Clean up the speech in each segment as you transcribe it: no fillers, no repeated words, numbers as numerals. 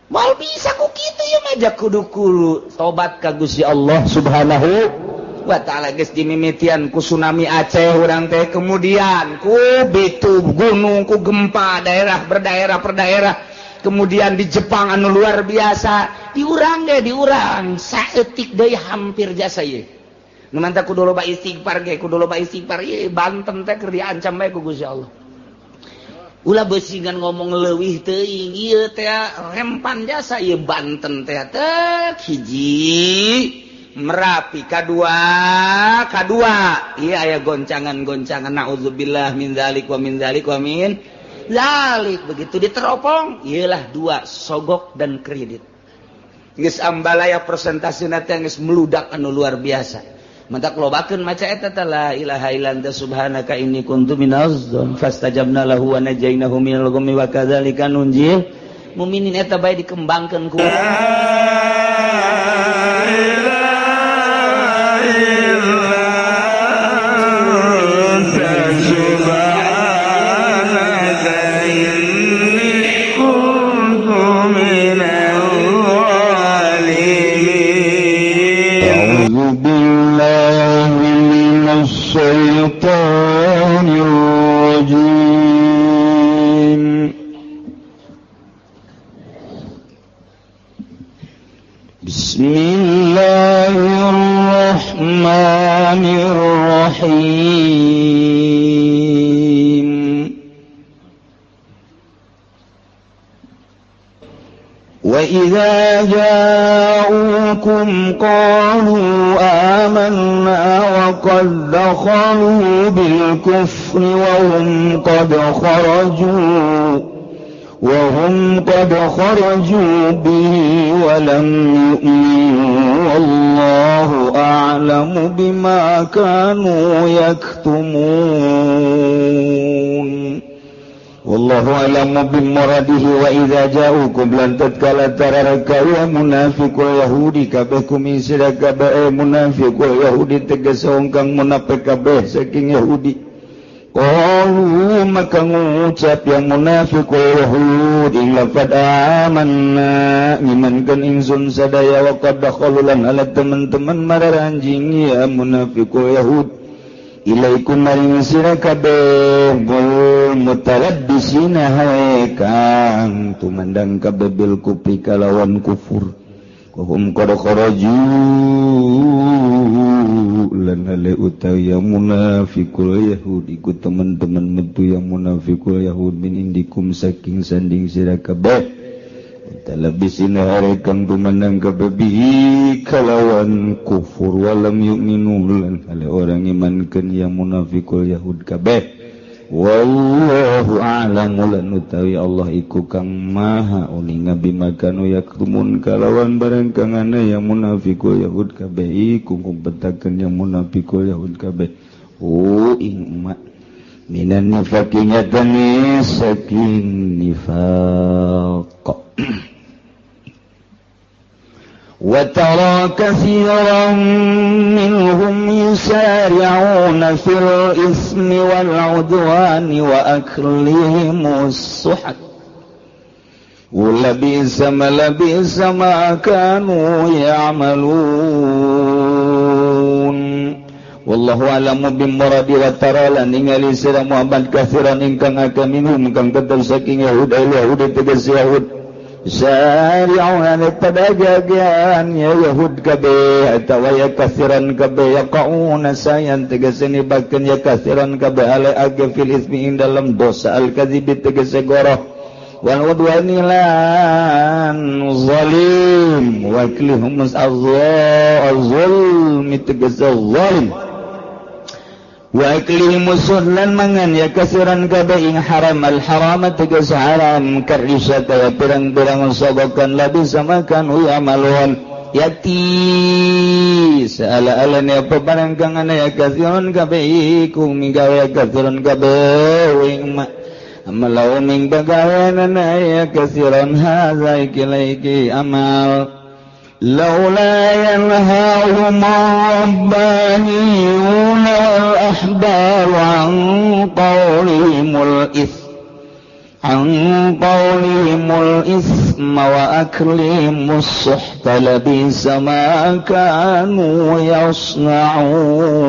Moal bisa ku kitu ieu mah ja kudu kudu tobat ka Gusti Allah Subhanahu wa ta'ala. Geus dimimitian ku tsunami Aceh urang teh, kemudian ku bitu gunung, ku gempa daerah berdaerah per daerah, kemudian di Jepang anu luar biasa, diurang deh, diurang saeutik deui hampir jasa ieu. Nu mantap kudu loba istighfar ge, kudu loba istighfar. Ieu Banten teh keur diancam bae ku Gusti Allah. Ulah beusingan ngomong leuwih teuing ieu teh, rempan jasa ieu Banten teh. Teh hiji Merapi, kadua kadua iya aya goncangan-goncangan, naudzubillah min dzalik wa min dzalik wa min dzalik. Begitu diteropong iyalah dua sogok dan kredit geus ambalaya, presentasi teh geus meludak anu luar biasa. Mantak lobakeun maca eta teh, la ilaha illa anta subhanaka inni kuntu minaz dzalimin, fastajabna lahu wa najainahu minal ghammi wa kadzalika nunjil muminin. Eta bae dikembangkeun ku الشيطان الرجيم. بسم الله الرحمن الرحيم. وإذا جاءوكم قالوا آمنا وقد دخلوا بالكفر وهم قد خرجوا به ولم يؤمنوا والله أعلم بما كانوا يكتمون. Wallahu a'lamu bimuradihi. Wa idza ja'ukum lan tatkala tararaka ya munafiqul yahudi kabeh kumin sira kabeh munafiqul yahudi, tegese wong kang munafik kabeh saking yahudi, qalu maka ngucap yang munafiqul yahudi ing lafad amanna, ngimankeun ingsun sadaya, wa qad dakhalu lan ala teman-teman mararanjing ya munafiqul yahud ilaikum maring sira kabeh bul mutalabbisina hae kang tumandang kabeh bil kufri kalawan kufur, wahum qad kharaju lan ale utawi ya munafiqul yahudi ku teman-teman metu yang munafiqul yahud min indikum saking sanding sira kabeh mutalabbisina hae kang tumandang kabeh bihi kalawan kufur, walam yu'minu lan hale orang imankeun yang munafiqul yahud kabeh. Wallahu a'lamu lan utawi Allah iku kang maha uninga bima kanu yaktumun kalawan barang kang ana yang munafiqul yahud kabeh iku ngumpetakeun yang munafiqul yahud kabeh oh ing ma minan nifaqi nyatane saking nifaq. وترى كثيرا منهم يسارعون في الإثم والعدوان وأكلهم السحت ولبئس ما لبئس ما كانوا يعملون. Wallahu a'lamu bimuradi. Wa tara lan ningali sira Muhammad kathiran ingkang akeh minhum kang tetep saking Yahud, Yahud tegas Yahud, syari'una padajagan ya Yahud kabeh atawa ya kathiran kabeh, yaqauna sayan tegese nibakeun ya kathiran kabeh ale age fil ismi ing dalam dosa, al kadzibi tegese goroh, wal udwani lan zalim, wa aklihum az-zulmi tegese zalim, wa aklihim lan mangan ya kasiran kabeh ing haram, al haram tegas haram, karisata ya pirang-pirang sogokan, labi samakan yamalun yati saala-alane apa barang kang ana ya kasiran kabeh iku migawe ya kasiran kabeh ing ma amalau ming bagaweanana ya kasiran hadza iki iki amal. لولا ينهاهم الربانيون والأحبار عن قولهم الإثم An qawlihimul isma wa aklihimus suhta labisa ma kanu yasna'un.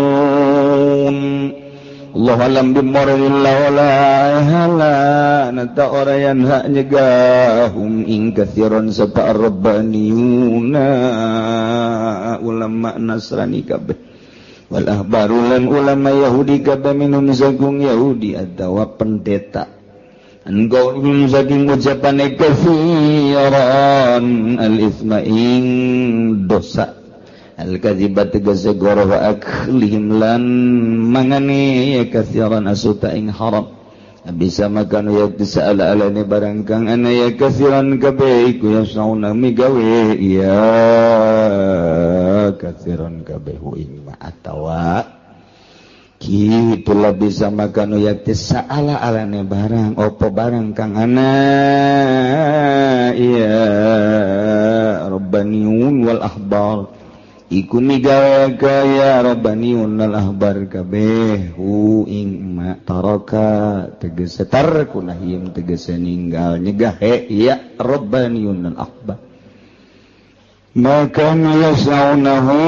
Allah alam bimarillah la hala nata orayan hak nyegahum ing kathiran sapa rabbaniyuna ulama Nasrani kabeh wal ahbaru lan ulama Yahudi kabeh minum sagung Yahudi atawa pendeta engkau minum saking ucapane kathiran al itsma ing dosa al-kadzibat tegese goroh wa aklihim lan mangane kathiran asuta ing haram bisa makan ya bisa ala-alane barang kang ana ya kathiran kabeh iku yasauna migawe ya kathiran kabeh ing ma atawa kitu lah bisa makan ya bisa ala-alane barang opo barang kang ana ya rabbaniyun wal ahbar iku migawe kaya rabbaniyun al ahbar kabeh hu ing ma taraka tegese tarkunahim tegese ninggal nyegah ya rabbaniyun al ahbar maka yasaunahu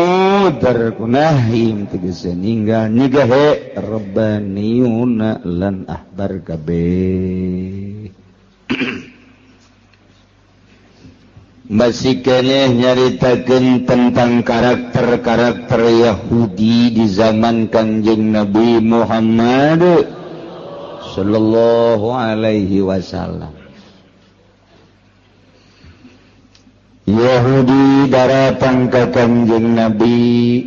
tarkunahim tegese ninggal nyegah rabbaniyun lan ahbar kabeh. Masih keneh nyaritakeun tentang karakter-karakter Yahudi di zaman Kangjeng Nabi Muhammad sallallahu alaihi wasallam. Yahudi daratang ka Kangjeng Nabi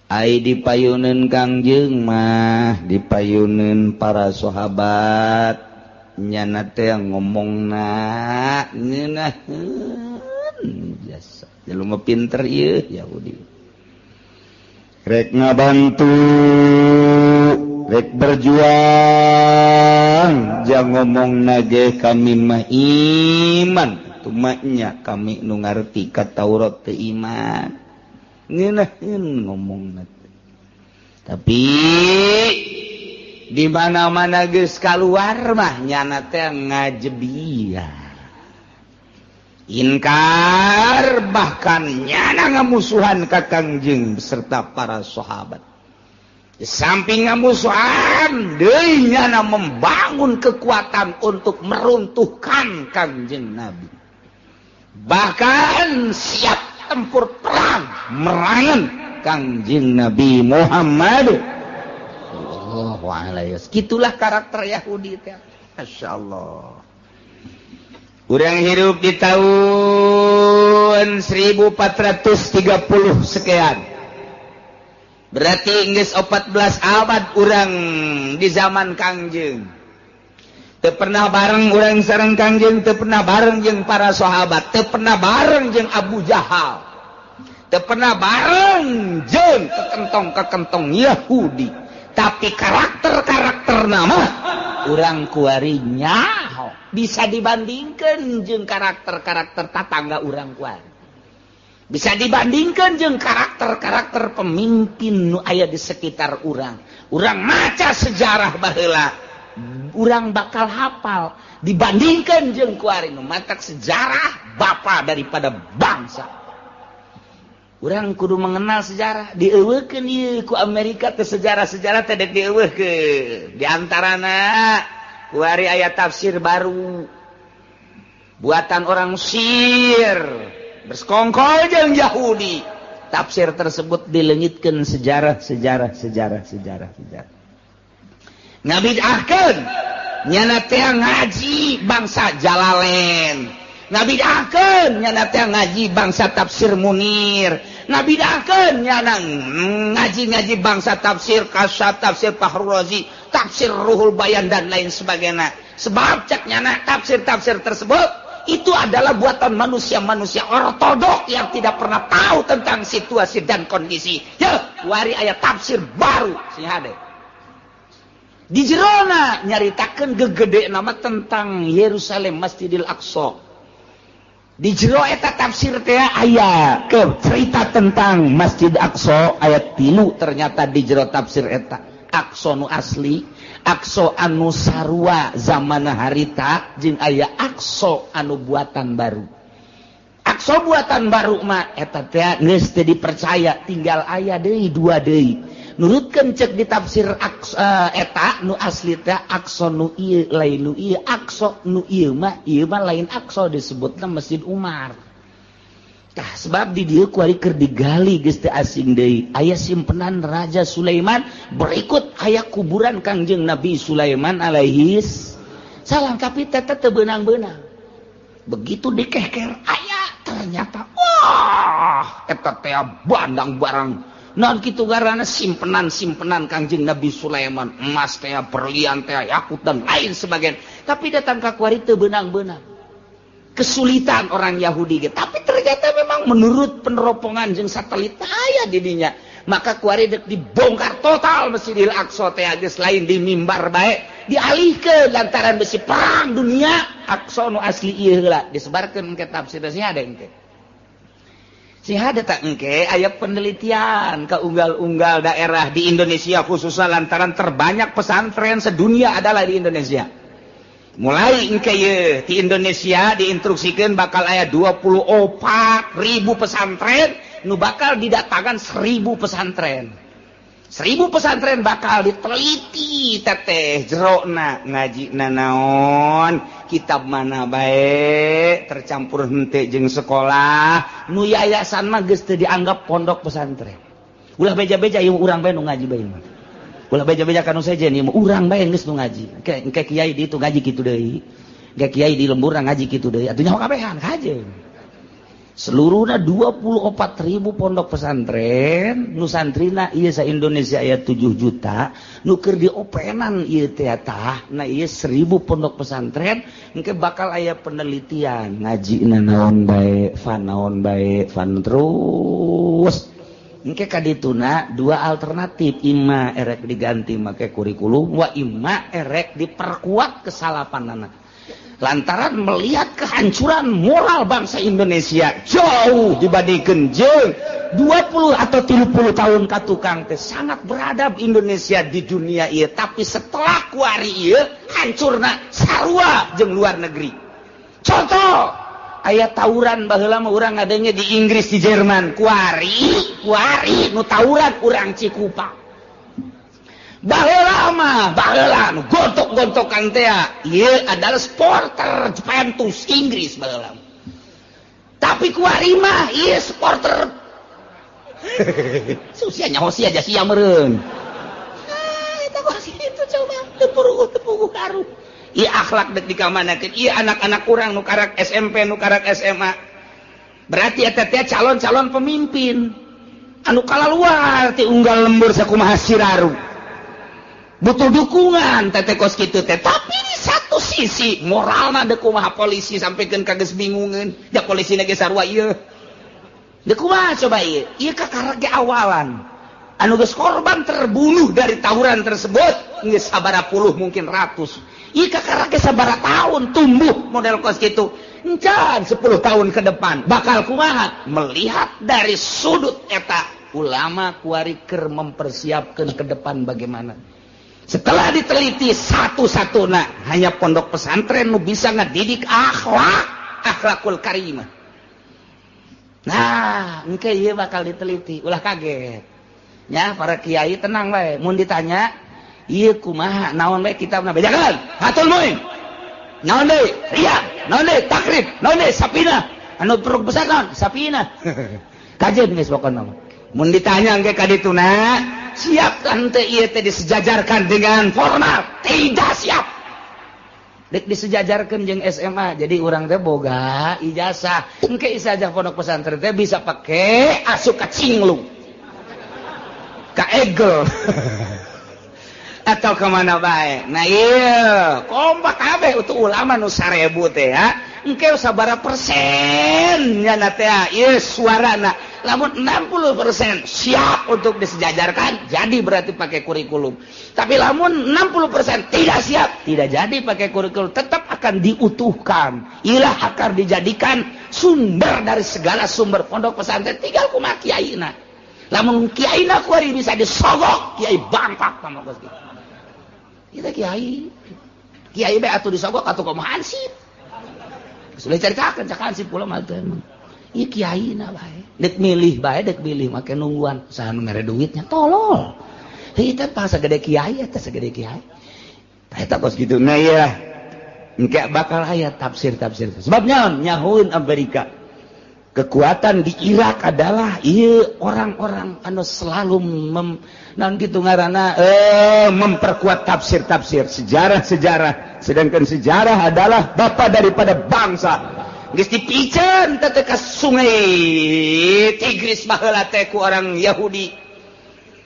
ai dipayuneun Kangjeng mah dipayuneun para sahabat nyana teh ngomongna ngeunaheun jasa jelema pinter ieu Yahudi rek ngabantu rek berjuang jang ngomongna ge kami mah iman tumanya kami nu ngarti ka Taurat teh iman ngeunaheun ngomongna tapi di mana-mana geus kaluar mah nyana teh ngajebiar inkar bahkan nyana ngamusuhan ka Kangjeng beserta para sahabat. Di samping ngamusuhan deui nyana membangun kekuatan untuk meruntuhkan Kangjeng Nabi, bahkan siap tempur perang merangan Kangjeng Nabi Muhammad. Gitulah karakter Yahudi teh. Masya Allah. Urang hidup di tahun 1430 sekian. Berarti geus 14 abad urang di zaman Kangjeng. Teu pernah bareng urang sareng Kangjeng, teu pernah bareng jeung para sahabat, teu pernah bareng jeung Abu Jahal. Teu pernah bareng jeung kekentong-kekentong Yahudi. Tapi karakter-karakter nama urang kuari nyaho bisa dibandingkan jeung karakter-karakter tatangga urang kuari, bisa dibandingkan jeung karakter-karakter pemimpin nu aya di sekitar urang. Urang maca sejarah baheula urang bakal hafal dibandingkan jeung kuari nu matak sejarah bapa daripada bangsa. Urang kudu mengenal sejarah dieuweukeun ieu ku Amerika teh sejarah-sejarah teh dek dieuweukeun. Di antarana kuari aya tafsir baru buatan orang Mesir bersekongkol jeung Yahudi. Tafsir tersebut dileungitkeun sejarah sejarah sejarah sejarah sejarah. Ngabidahkeun nyana teh ngaji bangsa Jalalain. Ngabidahkeun nyana teh ngaji bangsa tafsir Munir. Ngabidahkeun nyana ngaji-ngaji bangsa tafsir Kasab, tafsir Fahrul Razi, tafsir Ruhul Bayan dan lain sebagainya. Sebab cek nyana tafsir-tafsir tersebut itu adalah buatan manusia-manusia ortodok yang tidak pernah tahu tentang situasi dan kondisi. Ya, wari aya tafsir baru sing hade. Di jerona nyaritakeun gegede nama tentang Yerusalem Masjidil Aqsa. Di jero eta tafsir teh aya ke cerita tentang Masjid Aqsa ayat 3 ternyata di jero tafsir eta Aqsa nu asli, Aqsa anu sarua zaman harita jeung aya Aqsa anu buatan baru. Aqsa buatan baru mah eta teh geus teu dipercaya, tinggal aya deui dua deui. Nurutkeun cek ditafsir Aqsa eta nu asli teh Aqsa nu ieu lain nu ieu, Aqsa nu ieu mah lain Aqsa disebutna Masjid Umar. Tah sebab di dieu kuari keur digali geus teu asing deui. Aya simpenan Raja Sulaiman, berikut aya kuburan Kangjeng Nabi Sulaiman alaihi salam, tapi teh teu beunang-beunang. Begitu dikeker aya ternyata wah eta teh bandang barang. Naon kitu garana simpenan-simpenan Kangjeng Nabi Sulaiman, emas teh, berlian teh, yakut dan lain sebagainya. Tapi datang ka kuari teu beunang-beunang. Kesulitan orang Yahudi gitu. Tapi ternyata memang menurut peneropongan jeung satelit aya di dinya. Maka kuari dek dibongkar total Masjidil Aqsa teh geus lain di mimbar bae, dialihkeun lantaran besi perang dunia. Aqsa nu asli ieu heula disebarkeun ke tafsir sih ada engke. Sih ada tak engke aya penelitian ke unggal-unggal daerah di Indonesia khususnya lantaran terbanyak pesantren sedunia adalah di Indonesia. Mulai engke ye di Indonesia diinstruksikan bakal aya 24.000 pesantren nu bakal didatangkan 1.000 pesantren. 1.000 pesantren bakal diteliti teteh jerona ngaji nanaon kitab mana bae tercampur henteu jeung sekolah nu yayasan mah geus teu dianggap pondok pesantren. Ulah beja-beja ieu urang bae nu ngaji bae mah. Ulah beja-beja kanu sejen ieu urang bae geus nu ngaji. Engke kiai di itu ngaji kitu deui. Engke kiai di lembur ngaji kitu deui. Atuh nyaho kabehan kajeun. Seluruhna 24.000 pondok pesantren, nu santrina ieu sa Indonesia aya 7 juta, nu keur diopenan ieu teh tah, nah ieu 1.000 pondok pesantren engke bakal aya penelitian ngajina naon bae, fan naon bae, fan terus. Engke kadituna dua alternatif, imma erek diganti make kurikulum wa imma erek diperkuat kesalapanana. Lantaran melihat kehancuran moral bangsa Indonesia jauh dibandingkan jeung 20 atau 30 tahun ka tukang teh sangat beradab Indonesia di dunia ieu, tapi setelah kuari ieu hancurna sarua jeung luar negeri. Contoh aya tawuran baheula mah urang ngadenge di Inggris, di Jerman, kuari nu tawuran urang Cikupa. Baheula mah baheula nu gontok-gontokan teh ieu adalah supporter Juventus Inggris baheula. Tapi kuari mah ieu supporter susia nyaho sia aja sia meureun. Ah eta kok kitu coba teu puguh karuh. Ieu akhlak dek dikamanakeun, ieu anak-anak urang nu karak SMP nu karak SMA. Berarti eta teh calon-calon pemimpin anu kalaluar ti unggal lembur sakumaha siraru. Butuh dukungan teh kos kitu teh, tapi di satu sisi moralna deuk kumaha polisi sampikeun ka geus bingungeun, ja polisina ge sarua ieu. Deuk kumaha coba ieu? Ieu kakara ge awalan. Anu geus korban terbunuh dari tawuran tersebut geus sabaraha puluh mungkin ratus. Ieu kakara ge sabaraha tahun tumbuh model kos kitu. Encan 10 tahun ke depan bakal kumaha? Melihat dari sudut eta ulama kuari keur mempersiapkeun ke depan bagaimana. Setelah diteliti satu-satuna hanya pondok pesantren nu bisa ngedidik akhlak, akhlakul karimah. Nah, engke ieu bakal diteliti, ulah kaget. Ya, para kiai tenang bae, mun ditanya ieu kumaha naon bae kitabna bejakeun, Fathul Muin. Naon deui? Riyad, naon deui? Takrib, naon deui? Sapina. Anu peruk besar naon? Sapina. Kajeun geus pokona mah. Mun ditanya engke ka dituna, siap kan teh ieu teh disejajarkan dengan formal? Tidak siap. Dek disejajarkan jeung SMA, jadi urang teh boga ijazah. Engke ijazah pondok pesantren teh bisa pake asup ka cinglung, ka egel, atau kemana bae. Nah iya, kompak kabeh untuk ulama nu 1000 teh ya. Engke sabaraha persen nya na teh ieu suarana. Lamun 60% siap untuk disejajarkan, jadi berarti pakai kurikulum. Tapi lamun 60% tidak siap, tidak jadi pakai kurikulum, tetap akan diutuhkan. Ilah akan dijadikan sumber dari segala sumber pondok pesantren, tinggal kumaha kiaina. Lamun kiaina kuari bisa disogok, kiai bangpak sama kos kitu. Kita kiai. Kiai bae atuh disogok atuh kumaha hansip. Sudah caritakeun cak hansip kula mah teh emang. Ieu kiai na bae. Dek milih bae, dek milih make nungguan saha nu mere duitnya tolol. Heuh teh pas sagede kiai eta sagede kiai. Tah eta kos kitu nah ieu. Engke bakal aya tafsir-tafsir. Sebabnya nyahueun Amerika. Kekuatan di Irak adalah ieu orang-orang anu selalu naon kitu ngaranna memperkuat tafsir-tafsir sejarah-sejarah, sedangkan sejarah adalah bapa daripada bangsa. Geus dipiceun teh ka sungai Tigris baheula teh ku orang Yahudi.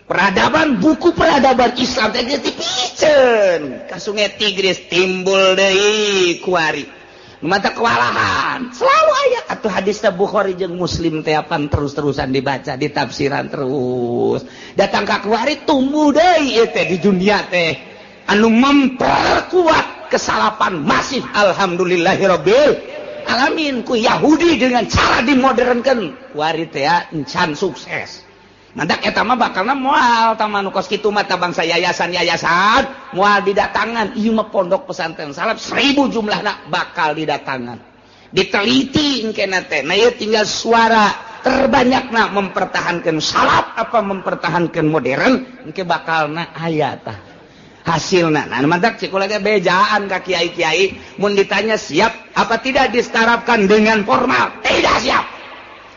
Peradaban buku peradaban Islam teh geus dipiceun ka sungai Tigris timbul deui kuari. Mata kewalahan selalu aya atuh hadis Bukhari jeung Muslim teh apan terus-terusan dibaca ditafsiran terus datang ka kuari tumbuh deui ieu teh di dunia teh anu memperkuat kesalapan masif. Alhamdulillahirabbil alamin ku Yahudi dengan cara dimodernkeun kuari teh encan sukses. Mantak eta mah bakalna moal tah manu kos kitu mah bangsa yayasan-yayasan moal didatangan ieu mah pondok pesantren salaf 1000 jumlahna bakal didatangan diteliti engkena teh. Nah ieu tinggal suara terbanyakna mempertahankan salaf apa mempertahankan modern engke bakalna aya tah hasilna. Nah mantak cik kula ge bejaan ka kiai-kiai mun ditanya siap apa tidak disetarapkan dengan formal, tidak siap.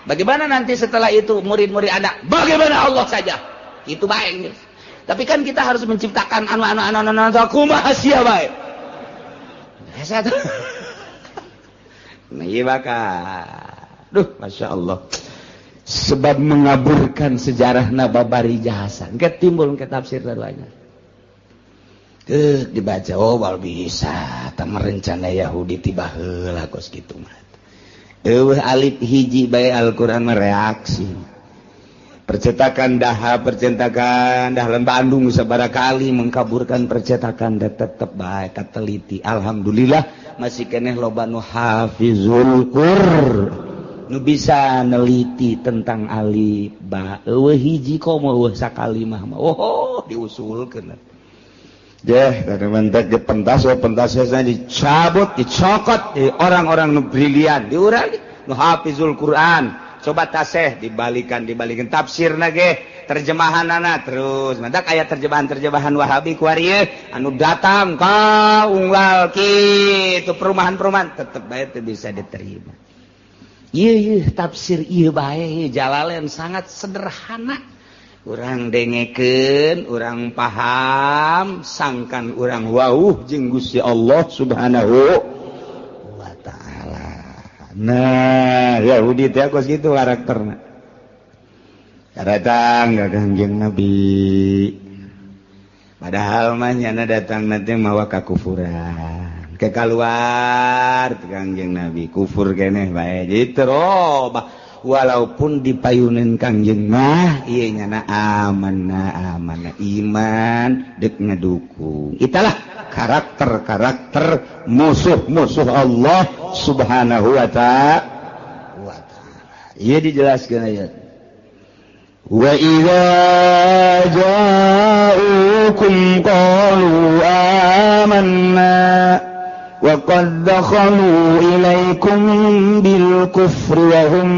Bagaimana nanti setelah itu murid-murid Anda? Bagaimana Allah saja? Itu baik. Tapi kan kita harus menciptakan anu-anu kumaha sia bae. Biasa tuh. Nah, ieu bakal. Duh, Masya Allah. Sebab mengaburkan sejarah nababari jasa. Engke timbul engke tafsir banyak. Dibaca oh wal bisa tah merencana Yahudi tiba heula kos kitu mah. Eueuh alif hiji bae Al-Qur'an mereaksi. Percetakan daha, percetakan dahlan Bandung sabaraha kali mengkaburkan percetakan da tetep bae kateliti. Alhamdulillah masih keneh loba nu hafizul Qur'an. Nu bisa neliti tentang alif ba. Eueuh hiji komo eueuh sakalimah mah. Oh, diusulkeun. Deh, kada ge pentas pentasnya dicabut, dicokot di orang-orang nu brilian, diurang nu hafizul Quran. Coba taseh dibalikan, dibalikan tafsirna ge, terjemahanana terus. Mantak aya terjemahan-terjemahan Wahabi kuari anu datang ka unggal kitu perumahan-perumahan tetep bae teu bisa diterima. Ieu ieu tafsir ieu bae Jalalain sangat sederhana. Urang dengekeun, urang paham, sangkan urang wauh jeung Gusti Allah Subhanahu wa taala. Nah, Yahudi teh kos kitu karakterna. Datang ka Kangjeng Nabi. Padahal mah nyana datang teh mawa kakufuran. Ke kaluar Kangjeng Nabi kufur keneh bae. Jadi terobah walaupun dipayunin Kangjeng mah ieu nyana amanah amanah iman dek ngedukung. Italah karakter-karakter musuh-musuh Allah Subhanahu wa ta'ala. Ieu dijelaskeun ayat. Wa idza ja'ukum qalu amanna وقد دخلوا إليكم بالكفر وهم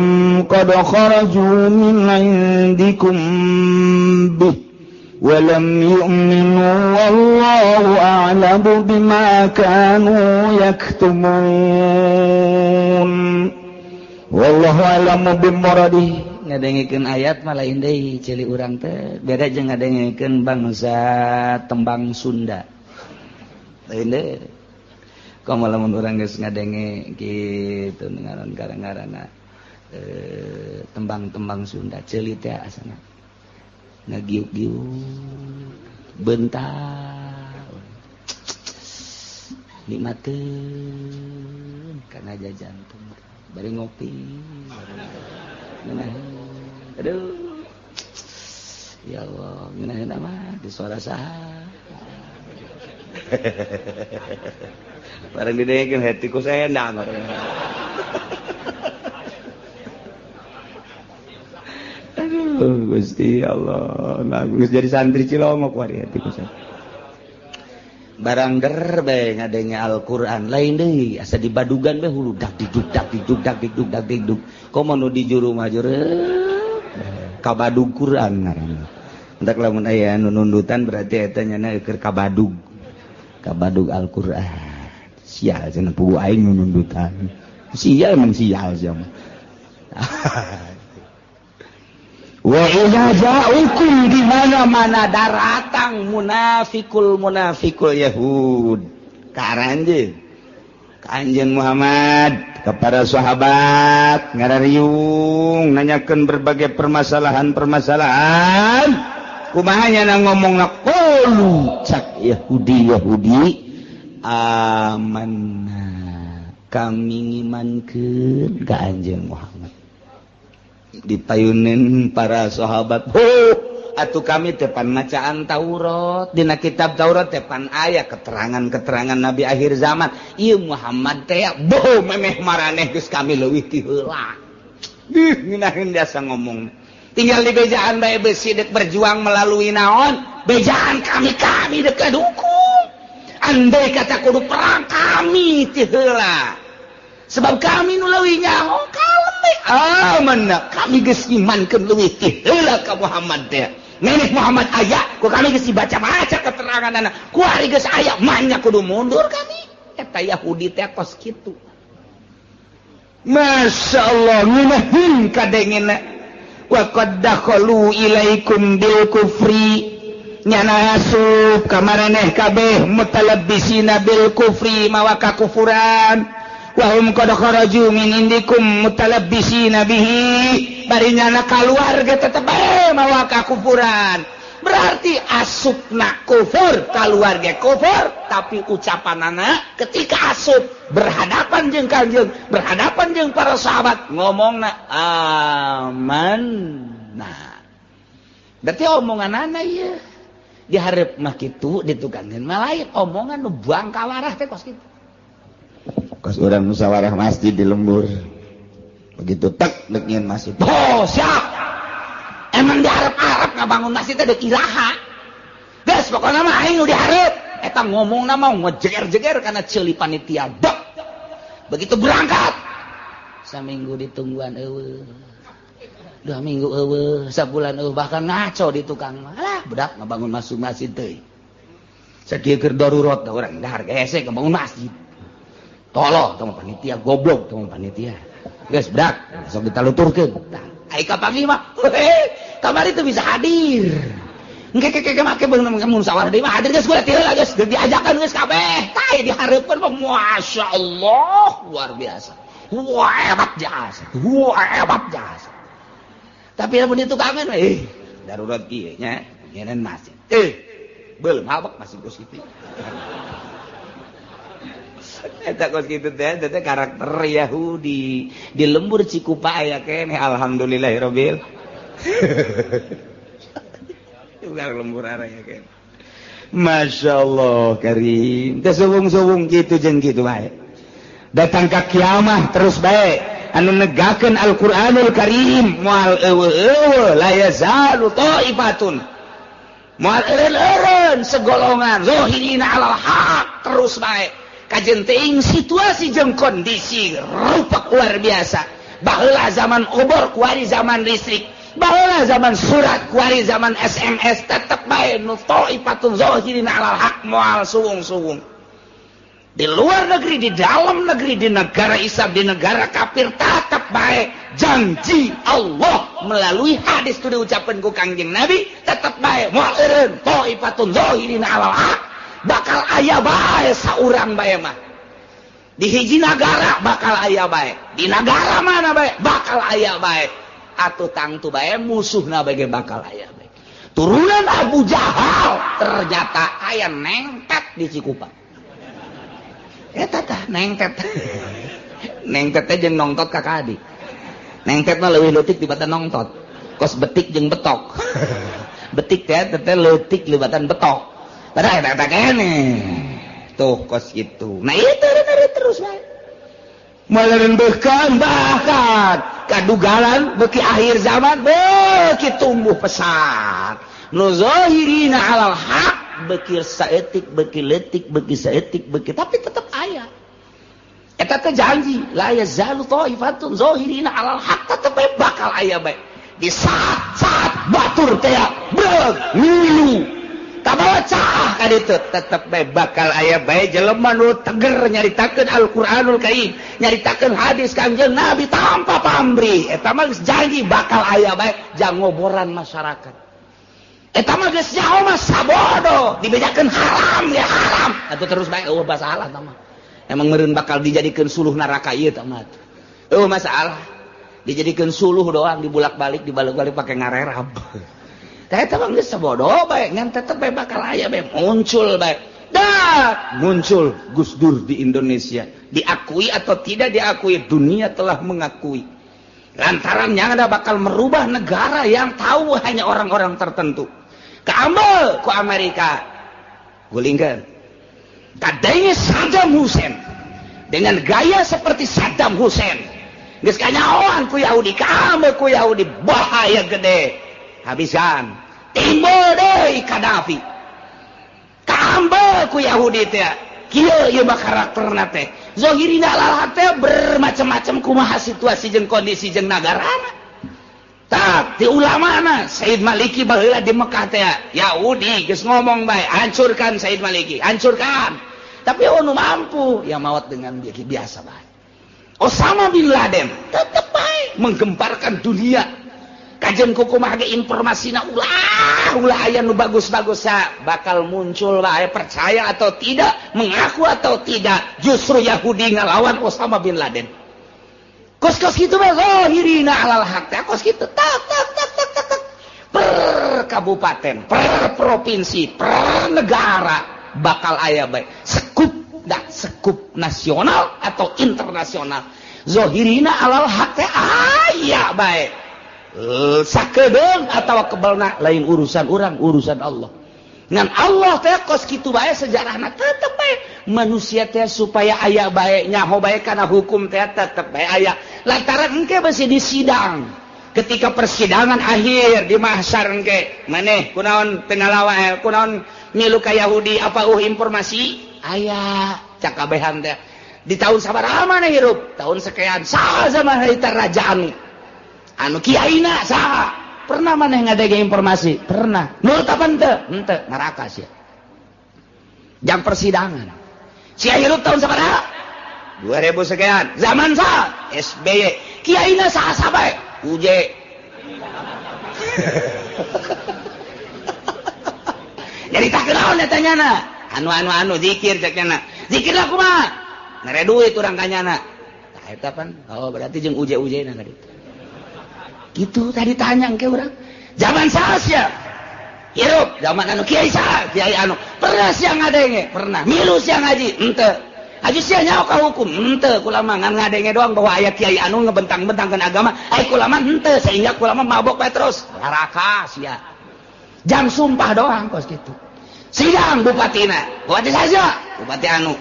قد خرجوا من عندكم به ولم يؤمنوا والله أعلم بما كانوا يكتمون والله أعلم بمراده. Ngadengikeun ayat malah deui ceuli urang teh beda jeung ngadengikeun bangsa tembang Sunda. Lain deui. Komo lamun urang geus ngadenge kitu ngaran ngaranna tembang-tembang Sunda ceuli teh asana ngagiuk-giuk bentar nikmateun kana jajantung bari ngopi ngeunaheun aduh ya Allah ngeunaheun mah di suara saha. Barang didengekeun hatiku saya endang. Aduh Gusti Allah, nah geus jadi santri cilongok wari hatiku saya. Barang der bae ngadenge Al-Qur'an lain deui asa dibadugan bae hulu dak diduk dak diduk dak diduk dak diduk. Komo nu di juru mah juru kabadug Qur'an ngaranna. Entak lamun aya nu nundutan berarti eta nyana keur kabadug. Kabadug Al-Qur'an. Sial cenah pugu aing nu nundutan. Sial emang sial sia mah. Wa idza ja'ukum di mana-mana daratang munafikul munafikul Yahud ka aranjeun ka anjeun Muhammad kepada sahabat ngarariung nanyakeun berbagai permasalahan-permasalahan kumaha nya ngomongna qulu cak Yahudi Yahudi amanna kami ngimankeun ka anjeun Muhammad. Dipayunin para sahabat, oh, atuh kami tepan macaan Taurat, dina kitab Taurat tepan aya keterangan-keterangan nabi akhir zaman. Ieu Muhammad teh boh memeh maraneh geus kami leuwih ti heula. Ih, ngeunaheun biasa ngomong. Tinggal di bejaan bae besi dek berjuang melalui naon? Bejaan kami kami dek dukung. Andai kata kudu perang kami ti heula. Sebab kami nu leuwih nyaho kalem amanna kami geus imankeun leuwih ti heula ka Muhammad teh. Nenek Muhammad aya ku kami geus dibaca-baca keteranganna. Ku ari geus aya manya kudu mundur kami. Eta Yahudi teh kos kitu. Masya Allah ngeunaheun kadengena. Wa qad dakhalu ilaikum bil kufri nyana asup ka maraneh kabeh mutalabbisina bil kufri mawa kakufuran. Wahum qad kharaju min indikum mutalabbisina bihi bari nyana kaluar ge tetep bae mawa kakufuran. Berarti asupna kufur kaluar ge kufur, tapi ucapanana ketika asup berhadapan jeung kanjeng, berhadapan jeung para sahabat ngomongna amanna. Berarti omonganana ieu dihareup mah kitu ditukangeun mah lain omongan nu bangkawarah teh kos kitu. Kos urang musyawarah masjid di lembur. Begitu tek dek nyeun masjid. Oh, siap. Emang diharap-harap ngabangun masjid teh dek iraha. Geus pokona mah aing nu dihareup. Eta ngomongna mah ngejeger-jeger kana ceuli panitia. Dek. Begitu berangkat. Saminggu ditungguan eueuh. 2 minggu eueuh, sabulan eueuh, bahkan ngaco di tukang mah. Alah, budak ngabangun masuk masjid teh. Sakieu keur darurat da urang dahar hese ngabangun masjid. Tolong tong panitia goblok tong panitia. Geus budak, sok ditaluturkeun. Tah, ai kapanggih mah, kamari teu bisa hadir. Engke ke ke make beunang musyawarah deui mah hadir geus kula ti heula geus diajakan geus kabeh. Tah dihareupeun mah masyaallah luar biasa. Wah hebat jasa. Wah hebat jasa. Tapi lamun ditukangan darurat kieu nya nyeun masjid. Belum habak masih kos kitu. Eta kos kitu teh teh karakter Yahudi di lembur Cikupa aya keneh alhamdulillahirabbil. Juga lembur aya keneh. Masyaallah karim. Teh suwung-suwung kitu jeung kitu bae. Datang ka kiamah terus bae anu negakeun Al-Qur'anul Karim moal eueuh la yazalu taifatun. Moal eureun segolongan zahirina alal haq terus bae. Kajen teuing situasi jeung kondisi rupak luar biasa. Baheula zaman obor kuari zaman listrik, baheula zaman surat kuari zaman SMS, tetep bae nu taifatun zahirina alal haq moal suwung-suwung. Di luar negeri, di dalam negeri, di negara Islam, di negara kafir tetep bae janji Allah melalui hadis tu diucapkeun ku Kangjeng Nabi tetep bae moal eureun taifatun zahirina alal haq. Bakal aya bae saurang bae mah. Di hiji nagara bakal aya bae. Di nagara mana bae bakal aya bae. Atuh tangtu bae musuhna bae bakal aya bae. Turunan Abu Jahal ternyata aya nengtet di Cikupa. Eta tah nengtet. Nengtet teh jeung nongtot ka kadi. Nengtet mah leuwih leutik dibatan nongtot. Kos betik jeung betok. Betik teh teh leutik libatan betok. Padahal eta keneh. Tuh kos gitu. Nah itu terus bae. Melerembehkan bahkan kadugalan beki akhir zaman beki tumbuh pesat. Nu zahirina alal haq Beuki saeutik beuki leutik beuki saeutik beuki tapi tetep aya. Eta teh janji la yazalu thaifatun zahirina alal haq tetep bakal aya bae. Di saat-saat batur teh breg ngilu kabawa caah ka ditu tetep bae bakal aya bae jelema nu teger nyaritakeun Al-Qur'anul Karim, nyaritakeun hadis Kangjeng Nabi tanpa pamrih. Eta mah geus janji bakal aya bae jang ngoboran masyarakat. Eta mah geus nyaho mah sabodo dibejakeun haram ya haram. Atuh terus bae eueuh masalah tah mah. Emang meureun bakal dijadikeun suluh neraka ieu tah mah. Eueuh masalah. Dijadikeun suluh doang dibulak-balik dibalik-balik pake ngarerab. Tah eta mah geus sabodo bae ngan tetep bae bakal aya bae muncul bae. Dah muncul Gus Dur di Indonesia. Diakui atau tidak diakui dunia telah mengakui. Lantaran yang ada bakal merubah negara yang tahu hanya orang-orang tertentu. Kaambel ku Amerika. Gulingkeun. Kadenge Saddam Hussein dengan gaya seperti Saddam Hussein. Geus kanyahoan ku Yahudi, kaambel ku Yahudi bahaya gede. Habisan timbul deui Kadafi kaambel ku Yahudi teh kieu ieu mah karakterna teh zahirina alal teh bermacam-macam kumaha situasi jeung kondisi jeung nagarana tah ti ulamana Said Maliki baheula di Mekah teh Yahudi geus ngomong bae hancurkan Said Maliki hancurkan tapi nu mampu ya maot dengan biasa bae Osama bin Laden tetep bae menggemparkan dunia. Kajian kumaha ge informasina ulah ulah aya nu bagus-bagus bakal muncul bae percaya atau tidak, mengaku atau tidak, justru Yahudi ngalawan Osama bin Laden. Kos-kos kitu bae zahirina alal haq teh kos kitu tak tak tak tak tak tak per kabupaten, per provinsi, per negara bakal aya bae sekup dah sekup nasional atau internasional. Zahirina alal haq teh aya bae. Sakedeung atawa kebelna lain urusan urang, urusan Allah. Ngan Allah teh kos kitu bae sejarahna tetep bae manusia teh supaya aya bae nyaho bae kana hukum teh tetep bae aya. Lantaran engke besi di sidang. Ketika persidangan akhir di mahsyar engke maneh kunaon teu ngalawa kunaon milu ka Yahudi apa informasi aya cakabehan teh. Di tahun sabaraha maneh hirup? Tahun sekian saha zaman harita raja anu. Anu kiaina saha pernah maneh ngadege informasi pernah nurut apa henteu henteu neraka sia jam persidangan sia hirup tahun sabaraha 2000 sekian zaman saha SBY kiaina saha sabae UJ nyaritakeun naon eta nyana anu anu anu zikir cek nyana zikir lah kumaha mere duit urang ka nyana tah eta pan oh berarti jeung UJ-UJ na ka gitu tadi tanya ke orang zaman saha sia hirup zaman anu kiai saha kiai anu pernah sia ngadenge pernah milu sia ngaji henteu haji sia nyaho ka hukum henteu kula mah ngan ngadenge doang bahwa aya kiai anu ngebentang-bentangkeun agama ai kula mah henteu sehingga kula mah mabok bae terus neraka sia jam sumpah doang kos kitu sidang bupatina bupati saja bupati anu.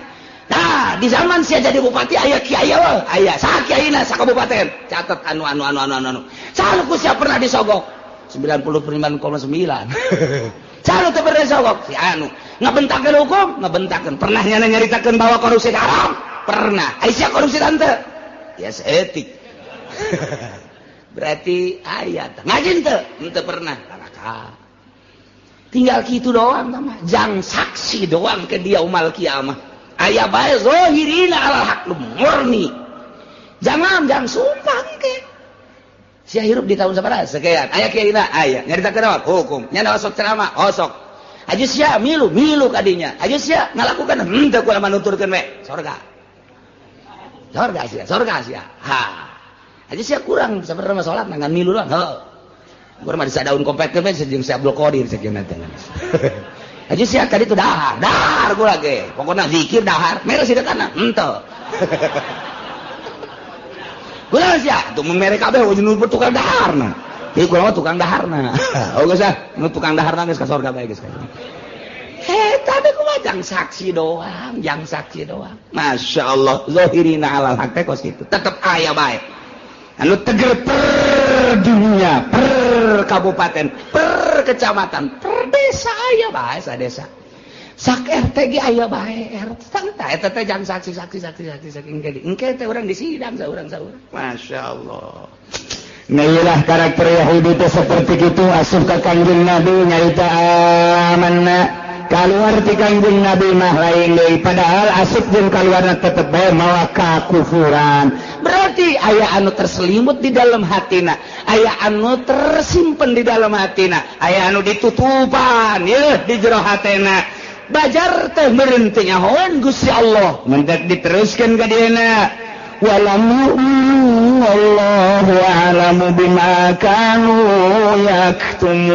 Nah, di zaman sia jadi bupati aya kiai eueuh, aya saha kiaina sakabupaten. Catat anu anu anu anu anu. Saha ku sia pernah disogok? 99,9. Saha teu pernah disogok? Si anu. Ngabentakeun hukum, ngabentakeun. Pernah nyana nyaritakeun bahwa korupsi haram? Pernah. Ai sia korupsi tante? Ya seetik. Berarti aya teh. Ngaji teu? Henteu pernah. Neraka. Tinggal kitu doang mah. Jang saksi doang ke dia umal kiamah. Aya bae zahirina alal haq murni. Jangan jangan sumpah engke. Sia hirup di tahun sabaraha sekian. Aya kiaina aya nyaritakeun naon hukum. Nya osok ceramah osok. Aju sia milu milu kadinya. Aju sia ngalakukan henteu kula nuturkeun we. Sorga. Sorga sia, sorga sia. Ha. Aju sia kurang sabarana mah salat ngan milu doang. Heuh. Urang mah disadaun kompetkeun we jeung si Abdul Qadir sakieu teh. Aja sia tadi itu dahar, dahar gua lagi. Pokoknya zikir dahar, mere sidekana, henteu. Gua sia, tuh mere kabeh nu tukang daharna. Ieu kula mah tukang daharna. Oh geus ah, nu tukang daharna geus ka sorga bae geus. Tadi kumaha jang saksi doang, jang saksi doang. Masya Allah, zahirina alal haq teh kos kitu. Tetep aya bae. Anu teger per dunia, per kabupaten, per kecamatan, per desa aya bae desa. Sak RT ge aya bae RT. Tah eta teh jang saksi saksi saksi saksi saking engke engke teh urang disidang saurang-saurang. Masyaallah. Nah iyalah karakter Yahudi teh seperti itu asup ka Kangjeng Nabi nyarita amanna kaluar ti Kangjeng Nabi mah lain deui padahal asup jeung kaluarna tetep bae mawa kakufuran. Berarti aya anu terselimut di dalam hatina, aya anu tersimpen di dalam hatina, aya anu ditutupan yeuh di jero hatena. Bajar teh meureun teu nyahoan Gusti Allah. Mendak diteruskeun ka dieuna. Walam yu'minu wallahu a'lamu bima kanu yaktumun.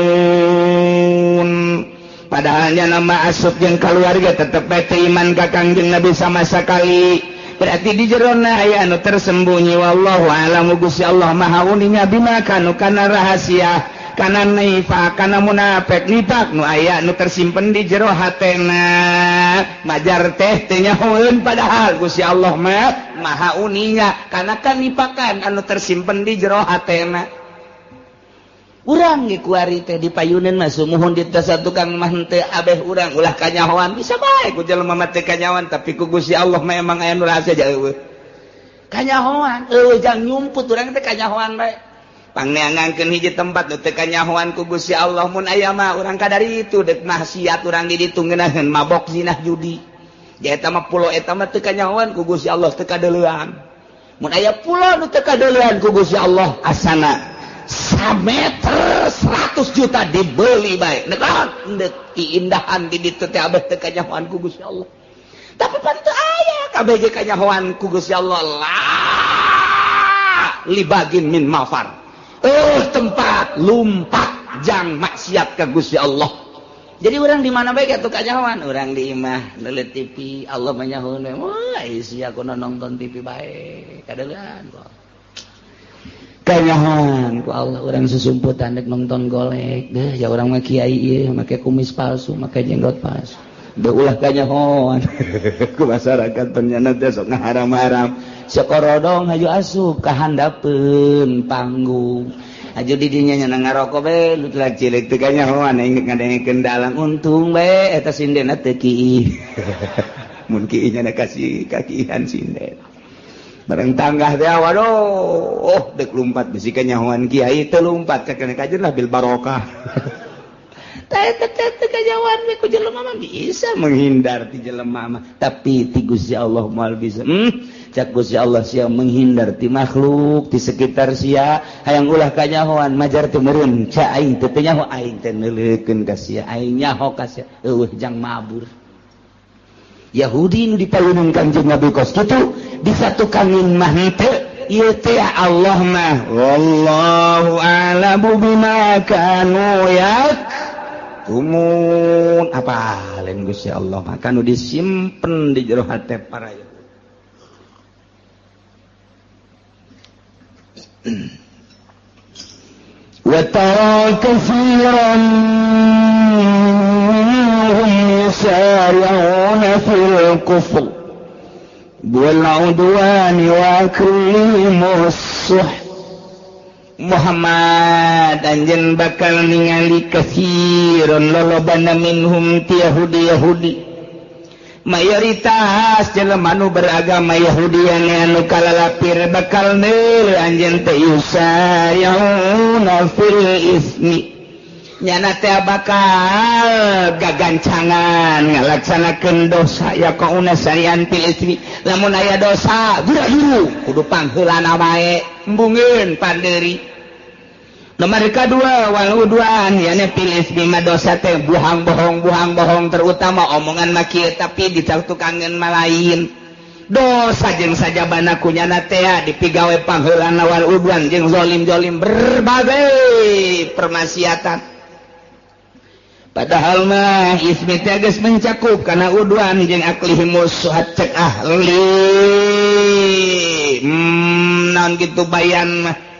Padahalnya nama asup jeung keluarga tetep bae teu iman ka Kangjeng Nabi sama sekali. Berarti di jerona aya anu tersembunyi wallahu a'lamu Gusti Allah maha uninga bima kanu kana rahasia kana nifaq kana munafik nifaq nu aya nu tersimpen di jero hatena. Majar teh teu nyahoeun padahal Gusti Allah mah maha uninga kana kanipakan anu tersimpen di jero hatena. Urang ge kuari teh dipayuneun mah sumuhun di tas tukang mah henteu abeh urang ulah kanyahoan bisa bae ku jelema mah teu kanyahoan tapi ku Gusti Allah mah emang aya nu rahasia jauh. Kanyahoan eueuh jang nyumput urang teh kanyahoan bae. Pangneangankeun hiji tempat nu teu kanyahoan ku Gusti Allah mun aya mah urang kadari itu deuk maksiat urang di ditu ngeunaheun mabok zinah judi. Ja eta mah pulo eta mah teu kanyahoan ku Gusti Allah teu kadeulean. Mun aya pulo nu teu kadeulean ku Gusti Allah asana sameter 100 juta dibeli bae. Nek keindahan di ditu teh abeh teu kanyahoan ku Gusti Allah. Tapi pan teu aya kabeh ge kanyahoan ku Gusti Allah la libagin min mafar. Tempat lumpat jang maksiat ka Gusti Allah. Jadi urang di mana bae atuh kanyahoan? Urang di imah neuleut TV, Allah mah nyahoeun we. Wah, sia kudu nonton TV bae. Kadeulean kok. Kanyahoan ku Allah urang susumputan dek nonton golek. Deh, ya urang mah kiai ieu make kumis palsu, make jenggot palsu. Deh ulah kanyahoan. Ku masyarakat penyana teh sok ngaharam-haram. Sekorodong haju asup ka handapeun panggung. Haju di dinya nya ngarokok bae nu telah cilik teu kanyahoan aing ngadengekeun dalang untung bae eta sindena teu kiih. Mun kiih nya kasih kakihan sinden. Bareng tanggah teh waduh, oh dek lumpat bisi kanyahoan kiai teu lumpat ka kana kajeun lah bil barokah. Teh teh kanyahoan we ku jelema mah bisa menghindar ti jelema mah, tapi ti Gusti Allah moal bisa. Cak Gusti Allah sia menghindar ti makhluk ti sekitar sia hayang ulah kanyahoan majar teu meureun ca aing teu nyaho aing teh neuleukeun ka sia aing nyaho ka sia eueuh jang mabur. Yahudi nu dipayuneun Kangjeng Nabi kos kitu disatukanin mah henteu ieu teh Allah mah wallahu a'lamu bima kanu yaktumun. Apa lain Gusti Allah mah kanu disimpen di jero hate para Yahudi. Wa tara katsiran minhum yusari'una fil kufr wal 'udwani wa aklihimus suh. Muhammad anjeun bakal ningali katsiran lolobana minhum ti Yahudi Yahudi mayoritas jelema nu beragama Yahudi anu kalalapir bakal neul anjeun teh yusari'una fil ismi nyana teh bakal gagancangan ngalaksanakeun dosa ya kauna sarian fil ismi lamun aya dosa gura-guru kudu pangheulana wae embungeun pandeuri. Nomor kedua wal udwan yani fil ismi mah dosa teh buhang bohong terutama omongan mah kieu tapi ditukangeun mah lain. Dosa jeung sajabana kunyana teh dipigawe pangheulana wal udwan jeung zalim-zalim berbagai permaksiatan. Padahal mah ismi teh geus mencakup kana udwan jeung aklihimus suhat cek ahli. Naon kitu bayan mah.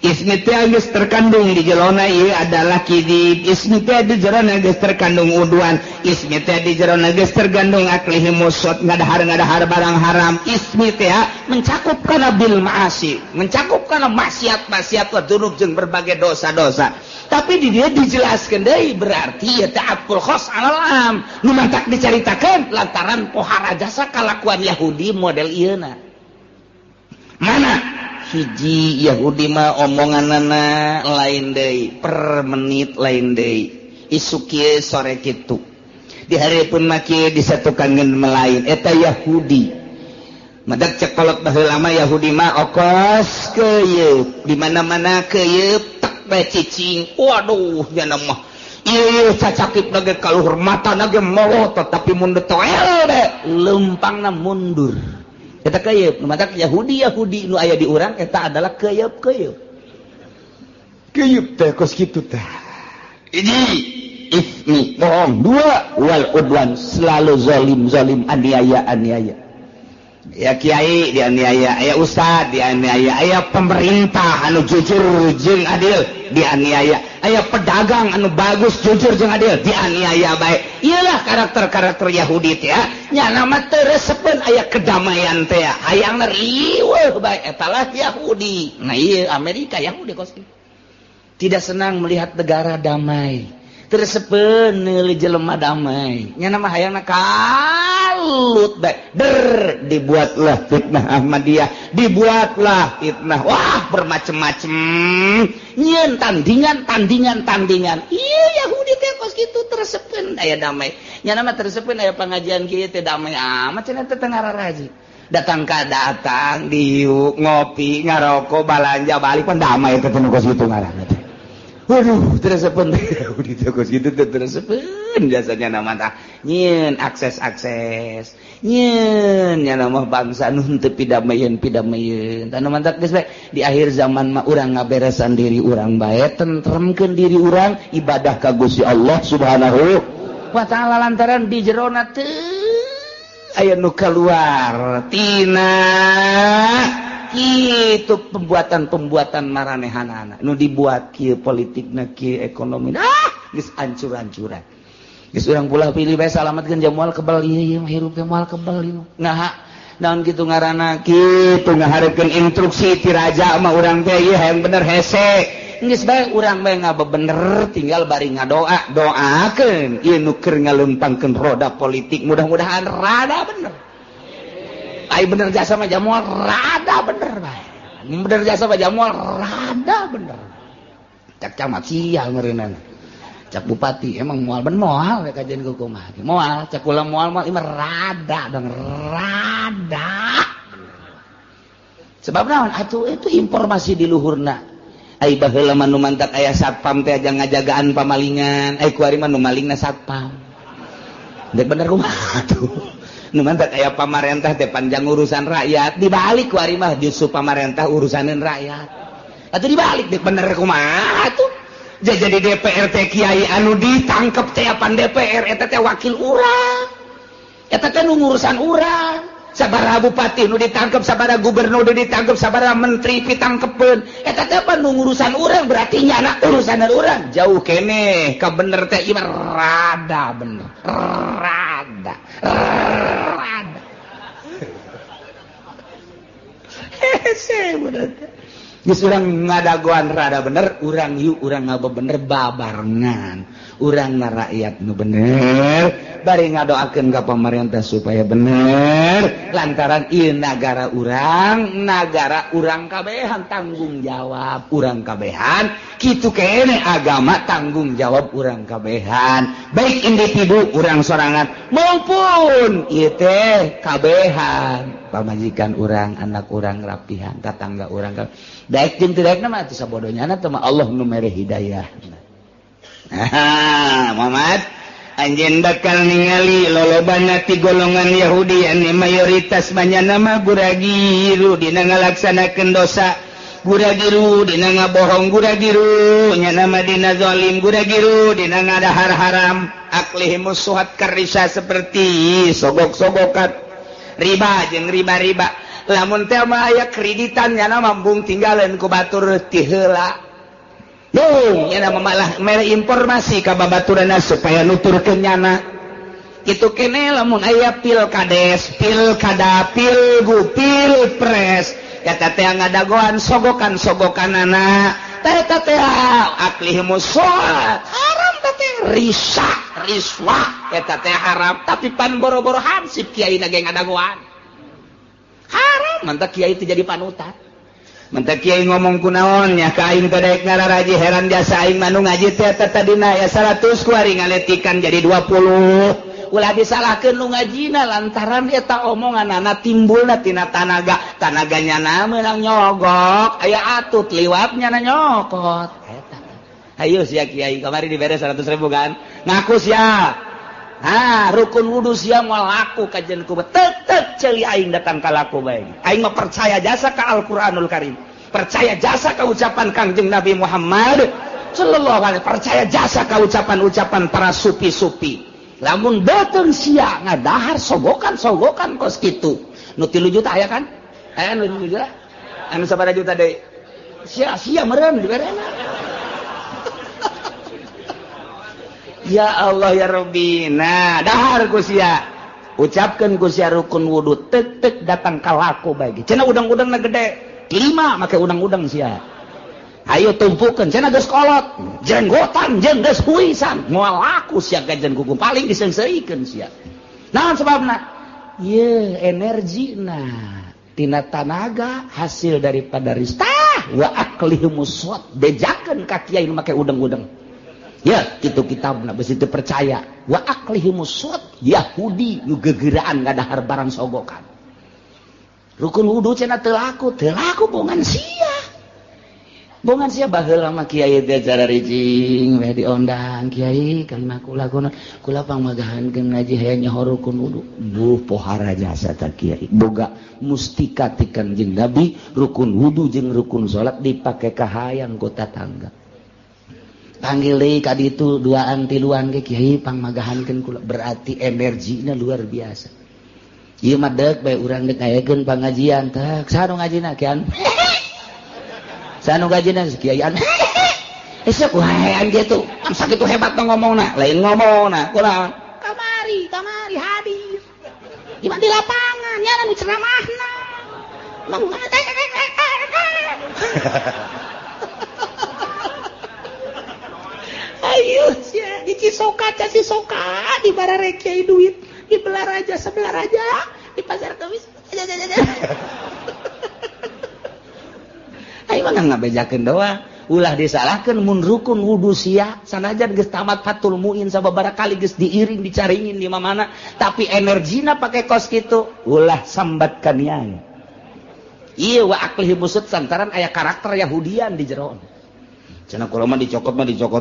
Ismi teh geus terkandung di jerona ieu adalah kidib. Ismi teh di jerona geus terkandung udwan. Ismi teh di jerona geus terkandung aklihi musot ngadahar-ngadahar barang haram. Ismi teh mencakup kana bil ma'asi, mencakup kana maksiat-maksiat wa dzunub jeung berbagai dosa-dosa. Tapi di dia dijelaskeun deui berarti ieu teh atful khos alal am. Nu matak dicaritakeun lantaran pohara jasa kalakuan Yahudi model ieuna. Mana? Hiji Yahudi mah omonganana lain deui, per menit lain deui, isuk kieu sore kitu, di hareupeun mah kieu disatukan ngan melain. Eta Yahudi madak cek kolot baheula mah Yahudi mah okos keuyeup di mana-mana keuyeup tek bae cicing. Waduh nya mah ieu cacakip lagi kaluhur matana ge molotot tapi mun detoel bae leumpangna mundur. Eta keyeup, nu matak Yahudi-Yahudi nu aya di urang eta adalah keyeup-keyeup. Keyeup teh kos kitu teh. Hiji ismi bohong, dua wal udwan selalu zalim-zalim aniaya-aniaya. Ya kiai dianiaya, aya ustad dianiaya, aya pemerintah anu jujur jeung adil dianiaya, aya pedagang anu bagus jujur jeung adil dianiaya bae. Iyalah karakter-karakter Yahudi teh nya nama teu resepeun aya kedamaian teh, hayangna riweuh bae eta lah Yahudi. Nah ieu Amerika Yahudi kos tidak senang melihat negara damai, teu resepeun neuli jelema damai, nya nama hayangna kalut bae. Der dibuatlah fitnah Ahmadiyah, dibuatlah fitnah, wah bermacam-macam nyieun tandingan tandingan tandingan. Iya Yahudi teh kos kitu teu resepeun aya damai, nya nama teu resepeun aya pengajian kieu teh damai amat cenah teh ngararaji. Datang ka datang diuk ngopi ngarokok balanja balik pan damai teh nu kos kitu ngaranna teh. Waduh teu resepeun Yahudi teh kos kitu teh teu resepeun jasanya nama tah nyieun akses-akses nyieun nya nama bangsa nu henteu pidamayeun-pidamayeun. Tah nu mantak geus bae di akhir zaman mah urang ngaberesan diri urang bae, tentremkeun diri urang, ibadah ka Gusti Allah Subhanahu wa taala lantaran di jerona teu aya nu kaluar tina kitu pembuatan-pembuatan maranehanana nu dibuat kieu politikna kieu ekonomi geus ancur-ancuran. Geus urang pulah pilih bae salametkeun jamual kebal ieu ieu hirup teh moal kebal ieu. Nah naon kitu ngaranna kitu ngahareukeun instruksi ti raja mah urang teh ieu hayang bener hese. Geus bae urang bae ngabebener tinggal bari ngadoa, doakeun ieu nu keur ngalempangkeun roda politik mudah-mudahan rada bener. Ai bener jasa mah jamual rada bener bae. Bener jasa mah jamual rada bener. Cak camat sial meureunana. Cak bupati emang moal ben moal we kajian kumaha. Moal cak kula moal moal ieu rada dong rada. Sebab naon atuh itu informasi di luhurna. Ai baheula mah nu mantak aya satpam teh aja ngajagaan pamalingan, ai kuari mah nu malingna satpam. Dek bener kumaha atuh. Nu mantak aya pamarentah teh panjang urusan rakyat, dibalik kuari mah justru pamarentah urusaneun rakyat. Atuh dibalik dek bener kumaha atuh. Jadi DPR teh kiai anu ditangkep teh apan DPR eta teh wakil urang. Eta teh nu ngurusan urang. Sabaraha bupati nu ditangkep, sabaraha gubernur nu ditangkep, sabaraha menteri pitangkepeun. Eta teh pan nu ngurusan urang berarti nyana urusan urang. Jauh keneh ka bener teh ieu rada bener. Rada. Rada. Hese bener teh. Geus urang ngadagoan rada bener, urang yuk urang ngabebener babarengan. Urang na rakyat nu bener, bari ngadoakeun ka pamarentah supaya bener. Lantaran ieu nagara urang kabehan tanggung jawab urang kabehan. Kitu keneh agama tanggung jawab urang kabehan. Baik individu urang sorangan maupun ieu teh kabehan. Pamajikan urang, anak urang rapihan, tatangga urang. Daek jeung teu daekna mah atuh sabodonyana teh mah Allah nu mere hidayah. Nah, Muhammad anjeun bakal ningali lolobana ti golongan Yahudi anu mayoritas manyana mah guragiru dina ngalaksanakeun dosa, guragiru dina ngabohong, guragiru nyana mah dina zalim, guragiru dina ngadahar haram, aklihimus suhat karisa seperti sogok-sogokan riba jeung riba-riba. Lamun teh mah aya kreditan nyana mambung tinggalan ku batur ti heula. Duh, nyana malah mere informasi ka babaturanna supaya nuturkeun nyana. Kitu kene lamun aya pilkades, pilkada, pilgu, pilpres, eta teh ngadagoan sogokan-sogokanana. Eta teh aklihimus sholat haram teh risa, riswa eta teh haram, tapi pan boro-boro hansip kiai na ge ngadagoan. Haram mantak kiai itu jadi panutan. Mantak kiai ngomong kunaon nya ka aing teh daek ngararaji heran jasa aing mah nu ngaji teh eta tadina ya 100 kuari ngaletikan jadi 20. Ulah disalahkeun nu ngajina lantaran eta omonganana timbulna tina tanaga, tanaganya na meunang nyogok, aya atut liwat nyana nyokot. Eta. Ayo sia kiai kamari dibere 100.000 kan? Ngaku sia. Ah, rukun wudu sia moal laku kajian ku tetep ceuli aing datang ka laku bae. Aing mah percaya jasa ka Al-Qur'anul Karim. Percaya jasa ka ucapan Kangjeng Nabi Muhammad sallallahu alaihi, percaya jasa ka ucapan-ucapan para supi-supi. Lamun beuteung sia ngadahar sogokan-sogokan kos kitu. Nu 3 juta aya kan? Aya nu 3 juta? Anu sabaraha juta deui? Sia-sia meureun diberena. Ya Allah ya Rabbi. Nah, dahar ku sia. Ucapkeun ku sia rukun wudu tek-tek datang ka laku bae. Cenah udang-udangna gede. 5 make udang-udang sia. Ayo tumpukeun cenah geus kolot, jenggotan jeung geus huisan. Moal laku sia gajen kuku paling diseungseurikeun sia. Naon sebabna? Ye, energina tina tanaga hasil daripada ristah wa aklihimus sot bejakeun ka kiai nu make udang-udang. Ya, kitu kitabna besi teu percaya. Wa aklihimus sot Yahudi nu gegeraan ngadahar barang sogokan. Rukun wudu cenah teu laku bongan sia. Bongan sia baheula mah kiai teh cara ricing we diondang kiai kalimah kula kono kula pangmagahankeun ngaji hayang nyaho rukun wudu. Buh pohara jasa ta kiai. Boga mustika ti Kangjeng Nabi rukun wudu jeung rukun salat dipake ka hayang ku tatangga. Panggil deui ka ditu duaan tiluan ge kiai pangmagahankeun kula, berarti energina luar biasa. Ieu mah deuk bae urang deuk ngayakeun pangajian teh saha nu ngajina kian? Saha nu ngajina kiai an. Esuk wae gitu. Sakitu hebat ngomongna, lain ngomongna kunaon? Kamari, kamari hadir. Di di lapangan nya nu ceramahna. Ayo sia di Cisoka, Cisoka di barare kiai duit, di Belaraja sebelah raja, di Pasar Kemis. Ayo mah ngabejakeun doang, ulah disalahkeun mun rukun wudu sia sanajan geus tamat Fathul Muin sababaraha kali geus diiring dicaringin di mana-mana, tapi energina pake kos kitu, ulah sambat ka niai. Ieu wa aklihi busut santaran aya karakter Yahudian di jero. Cenah kula mah dicokot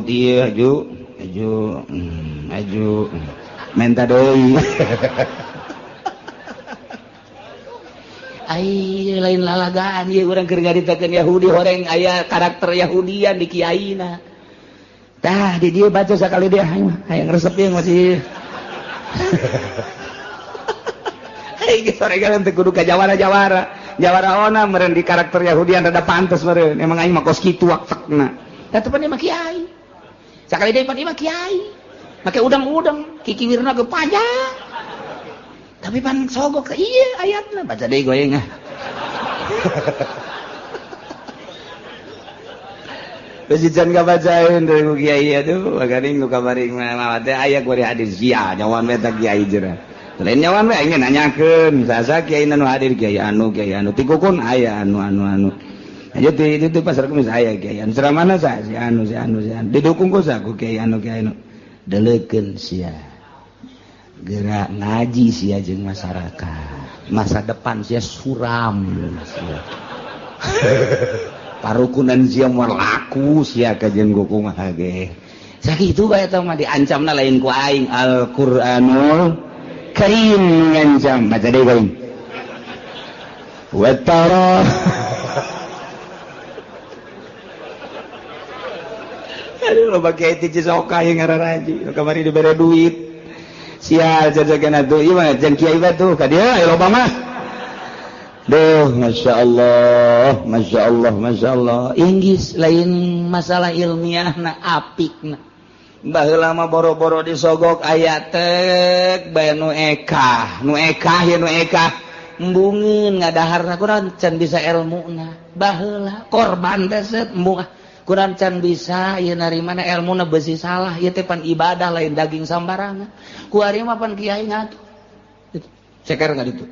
ieu aju aju aju menta deui. Ai lain lalagaan ieu urang keur ngaritakeun Yahudi horeng aya karakter Yahudian di kiaina. Tah di dieu baca sakali dia hayang resep ieu masih. Ai geus horegan teu kudu ka jawara-jawara. Jawara ona meureun di karakter Yahudian rada pantes meureun. Emang aing mah kos kitu waktekna. Tah pan mah kiai. Sakali deui pan mah kiai. Make udang-udang, kikiwirna ge panjang. Tapi pan sogok iya ayatna baca deui goyeng ah. Besi can kabacaeun deui ku kiai aduh bagaring nu kamari mah teh aya kuari hadis sia nyawan we ta kiai jera. Lain nyawan we aing nanyakeun sasa kiai nu hadir kiai anu tikukun aya anu anu anu. Aja di itu pasar kemis aya kiai anu ceramahna sa si anu si anu si anu didukung ku sa ku kiai anu kiai anu. Deleukeun sia. Gerak ngaji sia jeung masyarakat. Masa depan sia suram sia. Parukunan sia moal laku sia ka jeung kumaha ge. Sakitu bae eta mah diancamna lain ku aing Al-Qur'anul Karim ngancam baca deui aing. Wa tara aduh loba kiai ti Cisoka yang ngararaji kamari dibere duit. Sial jajagan atuh ieu mah jeung kiai batuh ka dieu aya loba mah. Duh, Masya Allah, Masya Allah, Masya Allah. Inggris lain masalah ilmiah na apik na. Baheula mah boro-boro disogok aya tek bae nu ekah, nu ekah ya nu ekah. Embungeun ngadaharna kurang can bisa elmuna. Baheula korban teh set embung kurang can bisa ieu narimana elmuna beusi salah ieu teh pan ibadah lain daging sambarangan. Ku ari mah pan kiai ngatur. Ceker ka ditu.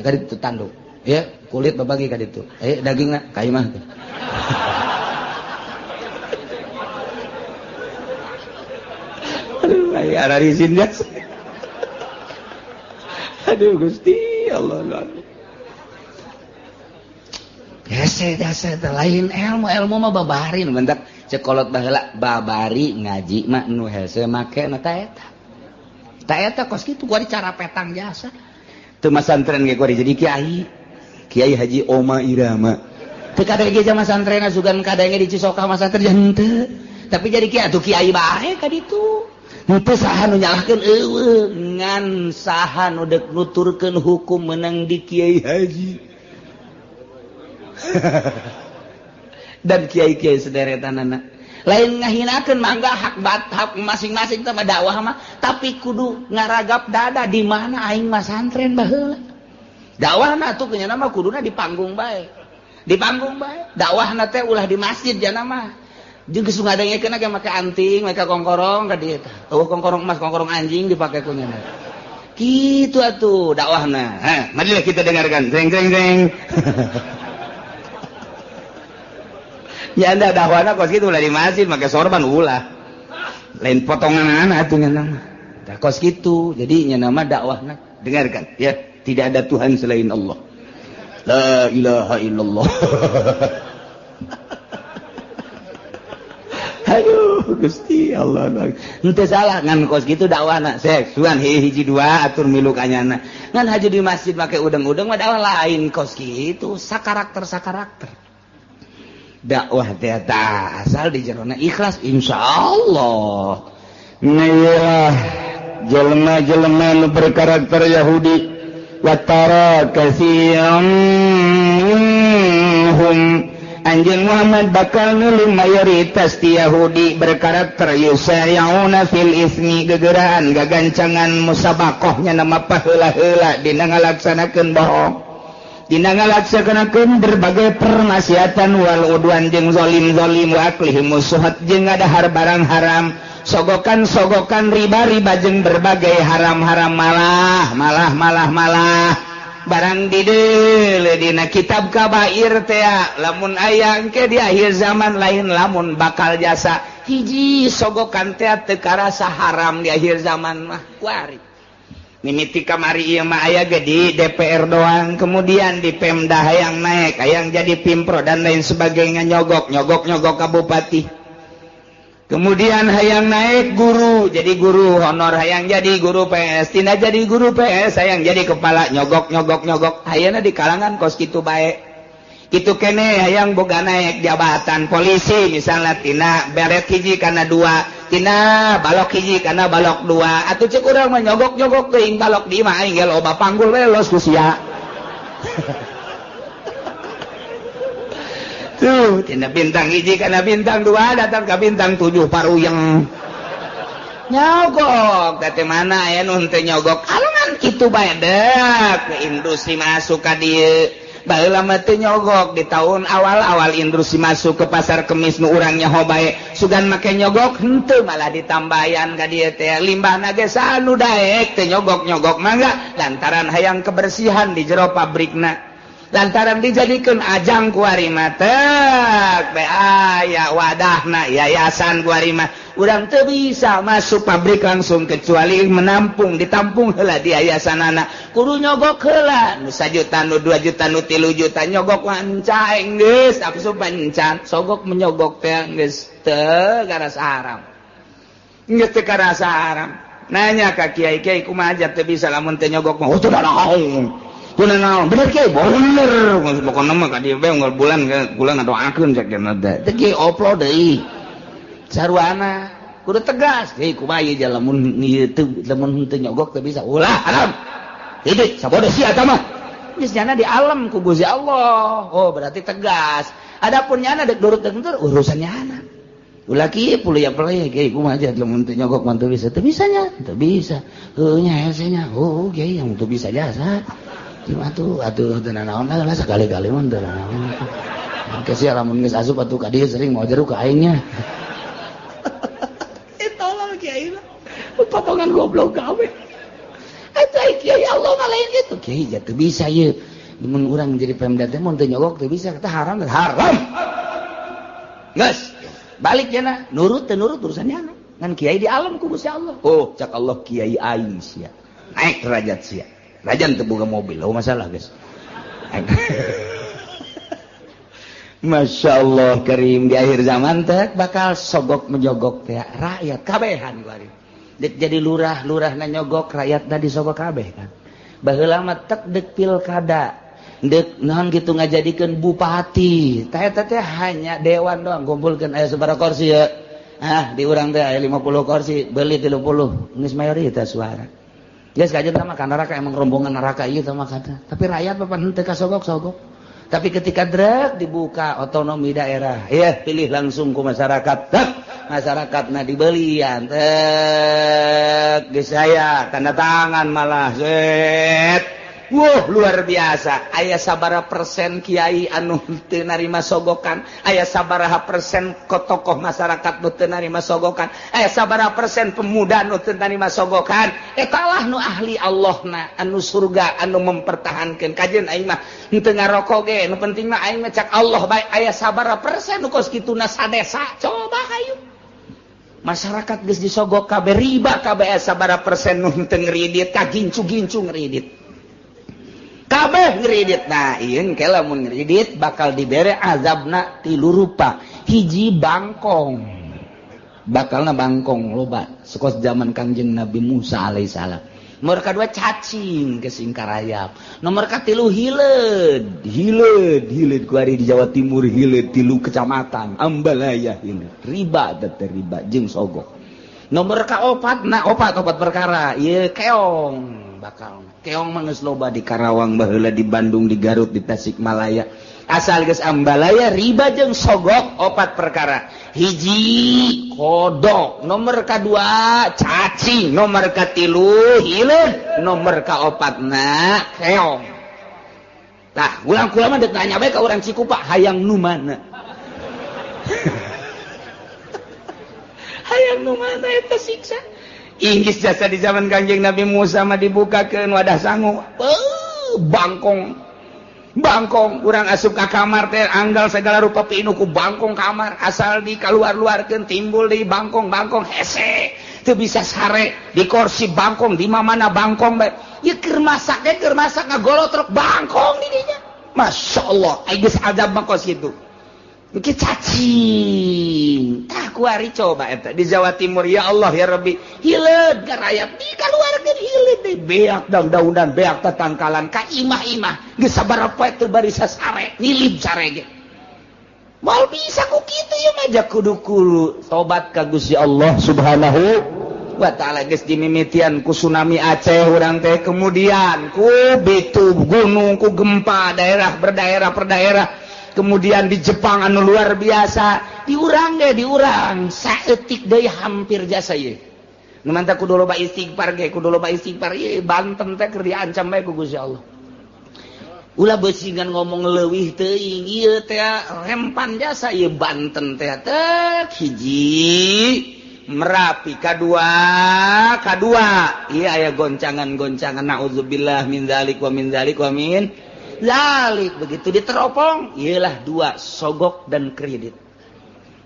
Ka ditu tanduk. Ya, kulit babagi ka ditu. Dagingna ka imah. Aduh, aya ararisin jas. Aduh Gusti Allah. Hese jasa teh lain ilmu, ilmu mah babari nu bentak cekolot baheula babari ngaji mah nu hese make na ta eta. Ta eta kos kitu kuari cara petang jasa. Teu masantren ge kuari jadi kiai. Kiai Haji Oma Irama. Teu kadenge ge masantren sugan kadenge di Cisoka masantren henteu. Tapi jadi kiai atuh kiai bae ka ditu. Henteu saha nu nyalahkeun eueuh ngan saha nu deuk nuturkeun hukum meunang di kiai haji. Dan kiai-kiai sederetanana lain ngahinakeun mangga hak bat hak masing-masing teh dakwah mah, tapi kudu ngaragap dada di mana aing masantren baheula. Dakwahna atuh nya mah kuduna di panggung bae. Di panggung bae. Dakwahna teh ulah di masjid jana mah. Jeung geus ngadengekeun ge make anting, make kongkorong ka dieu tah. Eueuh kongkorong emas, kongkorong anjing dipake ku nya. Kitu atuh dakwahna. Heh, marilah kita dengarkan. Jeng jeng jeng. Ya anda dakwahna kos kitu ulah di masjid make sorban ulah. Lain potongan atuh nya mah. Tah kos kitu. Jadi nya nama dakwahna dengarkan ya, tidak ada Tuhan selain Allah. La ilaha illallah. Aduh Gusti Allah. Henteu salah ngan kos kitu dakwahna. Sek sugan hiji dua atur milu kanyana. Ngan haji di masjid make udeng-udeng mah dakwah lain kos kitu, sakarakter-sakarakter. Dakwah teh asal di jerona ikhlas insyaallah. Nah, jelema-jelema nu berkarakter Yahudi watara katsiran minhum anjeun Muhammad bakal nulung mayoritas ti Yahudi berkarakter yusari'una fil ismi gegeraan gagancangan musabaqahnya nama paheula-heula dina ngalaksanakeun bohong dina ngalaksanakeun berbagai permaksiatan wal udwan jeung zalim-zalim wa aklihim suhat jeung ngadahar barang haram sogokan-sogokan riba-riba jeung berbagai haram-haram malah malah malah malah barang dideule dina kitab kabair teh lamun aya engke di akhir zaman lain lamun bakal jasa hiji sogokan teh teu karasa haram di akhir zaman mah kuari mimiti kamari ieu mah aya ge di DPR doang kemudian di Pemda hayang naik hayang jadi Pimpro dan lain sebagainya nyogok nyogok nyogok ka bupati kemudian hayang naik guru jadi guru honor hayang jadi guru PS tina jadi guru PS hayang jadi kepala nyogok nyogok nyogok hayana di kalangan kos kitu bae kitu kene hayang boga naik jabatan polisi misalnya tina beret hiji kana dua tina balok hiji kana balok dua atuh cek urang mah nyogok nyogok teuing balok di imah aing ge loba panggul we los ku sia. Tuh, tina bintang hiji kana bintang dua datang ka bintang 7 paruyeng. Nyogok, teh mana aya nu henteu nyogok? Kalangan kitu bae deuk, industri masuk ka dieu. Baheula mah teu nyogok di tahun awal-awal industri masuk ke pasar kemis nu urang nyaho bae. Sugan make nyogok henteu malah ditambayan ka dieu teh. Limbahna ge sanu daek teu nyogok-nyogok mangga lantaran hayang kebersihan di jero pabrikna. Lantaran dijadikan ajang kuari mah tek be aya wadahna yayasan kuari mah urang teu bisa masuk pabrik langsung kecuali menampung ditampung heula di yayasanana kudu nyogok heula nu 1 juta nu 2 juta nu 3 juta nyogok wanca geus asup encan sogok menyogok teh geus teu karasa haram geus teu karasa haram nanya ka kiai-kiai kumaha aja teu bisa lamun teu nyogok mah teu naon kunaon bener kiai bener pokona mah ka dieu bae unggal bulan bulan ngadoakeun cek dina teh teh kiai oplo deui sarwana kudu tegas kiai kumaha ieu lamun ieu teu lamun henteu nyogok teu bisa ulah haram hidup sabodo sia eta mah geus nyana di alam ku Gusti Allah. Oh berarti tegas. Adapun nyana dek nurut dek nurut urusan nyana. Ulah kieu puluh ya pelaya kiai kumaha aja lamun teu nyogok mah teu bisa. Teu bisa nya, teu bisa. Heuh nya hese nya. Oh kiai yang teu bisa jasa. Cuma atuh atuh teu nanaon lah sakali-kali mah teu nanaon. Kasih lamun geus asup atuh ka dieu sering mau jeruk ka aing nya. Eh tolol kiai mah. Potongan goblok gawe. Eta kiai Allah mah lain kitu. Kiai teu bisa ieu. Mun urang jadi pemda teh mun teu nyogok teu bisa, kata haram, haram. Geus. Balik jana, nurut teu nurut urusan jana. Ngan kiai di alam ku Gusti Allah. Oh, cak Allah kiai aing sia. Naik derajat sia. Rajan teu boga mobil, oh masalah guys. Masya Allah karim di akhir zaman teh bakal sogok menyogok teh rakyat kabehan kuari. Dek jadi lurah, lurahna nyogok rakyatna disogok kabeh kan. Baheula mah tek dek pilkada. Dek naon kitu ngajadikeun bupati. Tah eta teh hanya dewan doang kumpulkeun aya sabaraha kursi ya. Ah di urang teh aya 50 kursi, beli 30, geus mayoritas suara. Geus kajeun mah ka neraka emang rombongan neraka ieu teh mah kata. Tapi rakyat papan henteu kasogok-sogok. Tapi ketika drek dibuka otonomi daerah, ya pilih langsung ku masyarakat. Tek masyarakatna dibelian. Tek geus aya tanda tangan malah set. Wah luar biasa. Aya sabaraha persen kiai anu teu narima sogokan, aya sabaraha persen tokoh masyarakat nu teu narima sogokan, aya sabaraha persen pemuda nu teu narima sogokan. Eta lah nu ahli Allahna anu surga anu mempertahankeun. Kajeun aing mah henteu ngarokok ge, nu penting mah aing mah cak Allah bae. Aya sabaraha persen nu kos kituna sadesa. Coba hayu. Masyarakat geus disogok kabeh riba kabeh aya sabaraha persen nu henteu ngridit, kagincu-gincu ngridit. Kabeh ngridit. Nah ieu engke lamun ngridit bakal dibere azabna tilu rupa. Hiji bangkong, bakalna bangkong loba sekos zaman Kangjeng Nabi Musa alaihissalam. Nomor kadua cacing kesingkarayap. Nomor katilu hileud, hileud, hileud kuari di Jawa Timur hileud tilu kecamatan Ambalaya hileud. Riba teh riba jeung sogok. Nomor kaopat, nah opat perkara ieu keong bakal. Keong mah geus loba di Karawang baheula, di Bandung, di Garut, di Tasikmalaya. Asal geus Ambalaya riba jeung sogok opat perkara. Hiji kodok, nomor kadua cacing, nomor katilu hileud, nomor kaopatna keong. Tah, ulang kula mah deuk nanya bae ka urang Cikupa, hayang nu mana? Hayang nu mana eta siksa? Inggris jasa di zaman Kangjeng Nabi Musa mah dibukakeun wadah sangu. Bangkong. Bangkong urang asup ka kamar teh anggal segala rupa pinuh ku bangkong kamar, asal dikaluar-luarkeun timbul di bangkong-bangkong hese. Teu bisa sare di kursi bangkong di mana bangkong bae. Ieu keur masak ge keur masak ngagolotrok bangkong di dinya. Masyaallah, ai geus azab mah kos kitu. Engke cacing. Tah kuari coba eta di Jawa Timur ya Allah ya Rabbi. Hileud garayap dikaluarkeun hileud deui beak daun-daunan beak tatangkalan ka imah-imah geus sabaraha poe teu barisa sare nyilib sare ge. Moal bisa ku kitu ieu mah ja kudu kulu tobat ka Gusti Allah Subhanahu wa taala. Geus dimimitian ku tsunami Aceh urang teh, kemudian ku bitu gunung ku gempa daerah berdaerah per daerah. Kemudian di Jepang anu luar biasa, diurang ge diurang saeutik deui hampir jasa ieu. Nu mantap kudu loba istighfar ge, kudu loba istighfar ieu Banten teh keur diancam bae ku Gusti Allah. Ulah beusingan ngomong leuwih teuing ieu teh rempan jasa ieu Banten teh tek hiji Merapi kadua ieu aya goncangan-goncangan naudzubillah min dzalik wa min dzalik wa min zalik. Begitu diteropong ialah dua sogok dan kredit.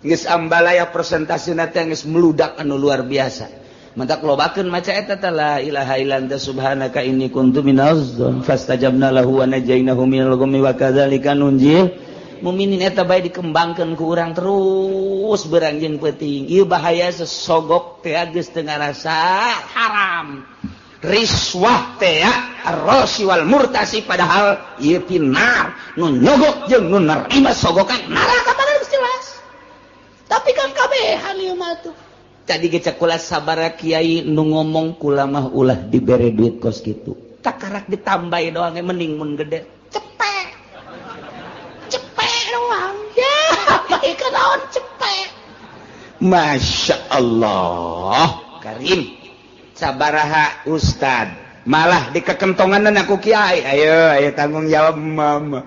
Geus Ambalaya presentasina teh geus meludak anu luar biasa. Mantak lobakeun maca eta teh la ilaha illa anta subhanaka inni kuntu minaz dzalimin fastajabna lahu wa najainahu minal ghammi wa kadzalika nunjil muminin. Eta bae dikembangkeun ku urang terus berang jeung peuting. Ieu bahaya sesogok teh geus teu ngarasa haram. Riswah teh ar-rasi wal murtasi, padahal ieu pinar nu nyogok jeung nu nerima sogokan neraka mah geus jelas. Tapi kan kabehan ieu mah tuh. Tadi ge cek kula sabaraha kiai nu ngomong kula mah ulah dibere duit kos kitu. Takarak ditambahi doang mending mun gede. Cepek. Cepek doang. Ya, bae naon cepek. Masya Allah. Karim. Sabaraha ustad. Malah dikekentongan aku kiai. Ayo, ayo tanggung jawab mama.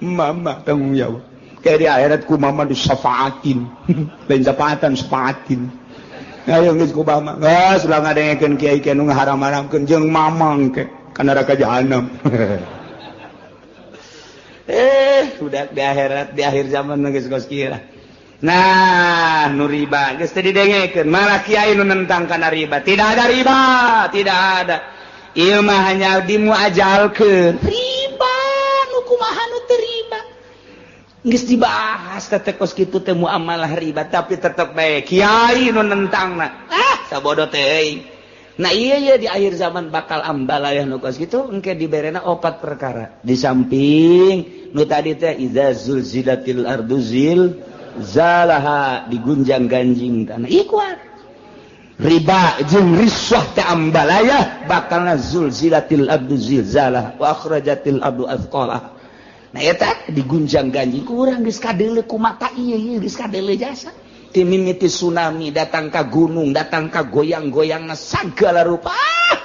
Mama tanggung jawab. Kayak di akhirat ku mama disafaatin. Lain syafaatan, syafaatin. Ayo geus ku mama. Geus ulah ngadengekeun kiai kiai nu ngaharam-haramkeun jeung mamang ke kana neraka jahanam. Udah di akhirat di akhir zaman geus kos kieu. Nah, nu riba geus teu didengekeun, malah kiai nu nentang kana riba. Tidak ada riba, tidak ada. Ieu mah hanya dimuajalkeun. Riba nu kumaha nu teu riba. Geus dibahas teh kos kitu teh muamalah riba, tapi tetep bae kiai nu nentangna. Ah, sabodo teh euy. Nah iya iya di akhir zaman bakal ambalayah nu kos kitu engke diberena opat perkara. Di samping nu tadi teh idza zulzilatil ardu zilzalaha digunjang-ganjing tanah. Ieu kuat. Riba jeung riswah teh ambalayah bakalna zulzilatil ardu zilzalaha wa akhrajatil ardu athqalaha. Nah eta digunjang-ganjing kurang geus kadeuleu ku mata ieu ieu geus kadeuleu jasa. Ti mimiti tsunami datang ka gunung, datang ka goyang-goyangna sagala rupa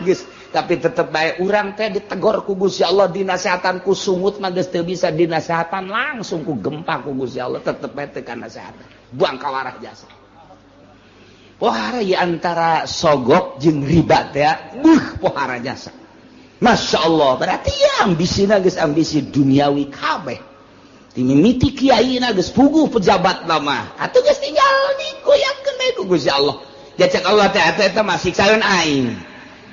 geus, tapi tetep bae urang teh ditegor ku Gusti Allah, dinasehatan ku sungut mah geus teu bisa dinasehatan langsung ku gempa ku Gusti Allah, tetep bae teu kanasehatan. Buang kawarah jasa. Pohara ieu antara sogok jeung riba teh, beuh pohara jasa. Masya Allah, berarti ya ambisina geus ambisi duniawi kabeh. Timimiti kiaina geus puguh pejabat lama. Atuh geus tinggal digoyangkeun bae ku Gusti Allah. Jacek Allah teh eta mah siksaeun aing.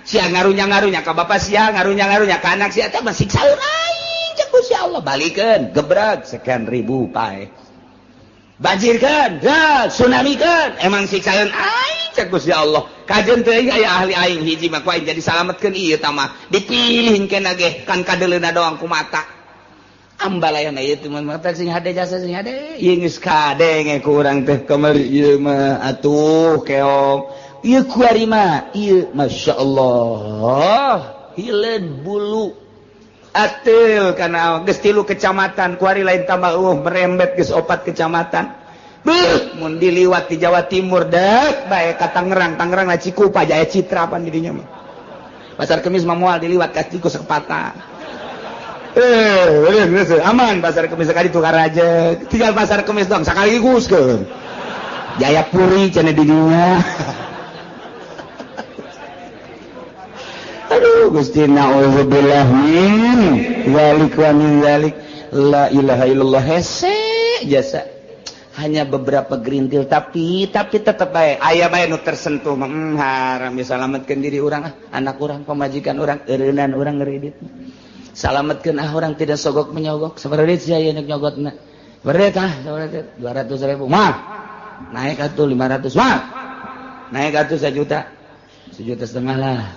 Sia ngarunya-ngarunya ka bapa sia, ngarunya-ngarunya ka anak sia teh mah siksaeun aing cek Gusti Allah. Balikeun, gebreg sekian ribu pae. Banjirkeun, tsunamikeun, emang siksaeun aing cek Gusti Allah. Kajeun teh aya ahli aing hiji mah ku aing jadi salametkeun ieu tah mah. Dipilih keneh ge kan kadeuleuna doang ku mata. Ambalayana ieu teh mah sing hade jasa sing hade. Ieu geus kadenge ku urang teh kamari ieu mah atuh keong. Ieu kuari mah ieu masyaallah hileun bulu. Atil kana geus 3 kecamatan kuari lain tambah eueuh merembet geus 4 kecamatan. Beuh mun diliwat di Jawa Timur dek bae ka Tangerang, Tangerang lah Cikupa Jaya Citra pan didinya mah. Pasar Kemis mah moal diliwat ka Ciku Sepata. Aman Pasar Kemis sekali tukar aja. Tinggal Pasar Kemis doang sekaligus keun. Jayapuri cenah didinya. Aduh Gusti na'udzubillah min zalik wa min zalik. La ilaha illallah hese jasa. Hanya beberapa gerintil tapi tetep bae aya bae nu tersentuh haram ya salametkeun diri urang ah anak urang pamajikan urang eureunnan urang ngeuridit salametkeun ah urang tidak sogok menyogok sabaraha duit sia ieu nyogotna sabaraha duit ah sabaraha duit 200.000 mah naik atuh 500 mah naik atuh 1 juta 1,5 juta lah.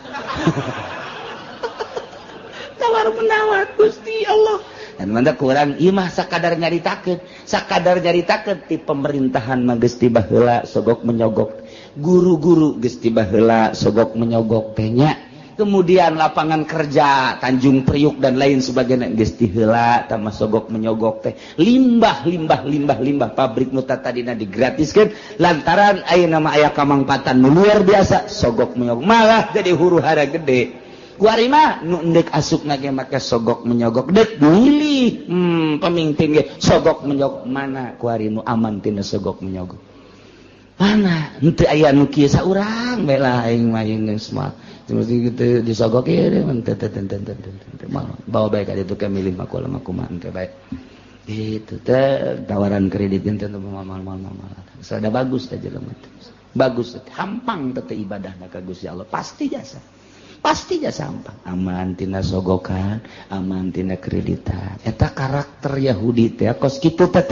Tawar menawar Gusti Allah. Dan manda kurang ieu mah sakadar nyaritakeun ti pemerintahan mah geus ti baheula sogok menyogok, guru-guru geus ti baheula sogok menyogok teh nya. Kemudian lapangan kerja Tanjung Priuk dan lain sebagainya geus ti heula tah sogok menyogok teh. Limbah pabrik nu tadina digratiskeun lantaran ayeuna mah aya kamangpatan nu luar biasa sogok menyogok malah jadi huru-hara gede. Kuari mah nu endek asupna ge make sogok menyogok dek milih pemimpin ge sogok menyogok mana kuari nu aman tina sogok menyogok mana henteu aya nu kieu saurang bae lah aing mah aing geus mah mesti kitu disogok ieu teu teu bawa bae ka ditu ke milih mah kumaha kumaha teu bae itu teh tawaran kredit teh mal sada bagus teh jelema teh bagus teh hampang teh ibadahna ka Gusti Allah pasti jasa. Pasti jasa hampang aman tina sogokan aman tina kreditan eta karakter Yahudi teh kos kitu teh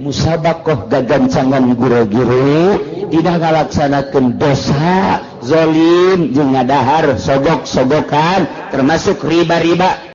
musabakoh gagancangan gure-gure dina ngalaksanakeun dosa zalim jeung ngadahar sogok-sogokan termasuk riba-riba.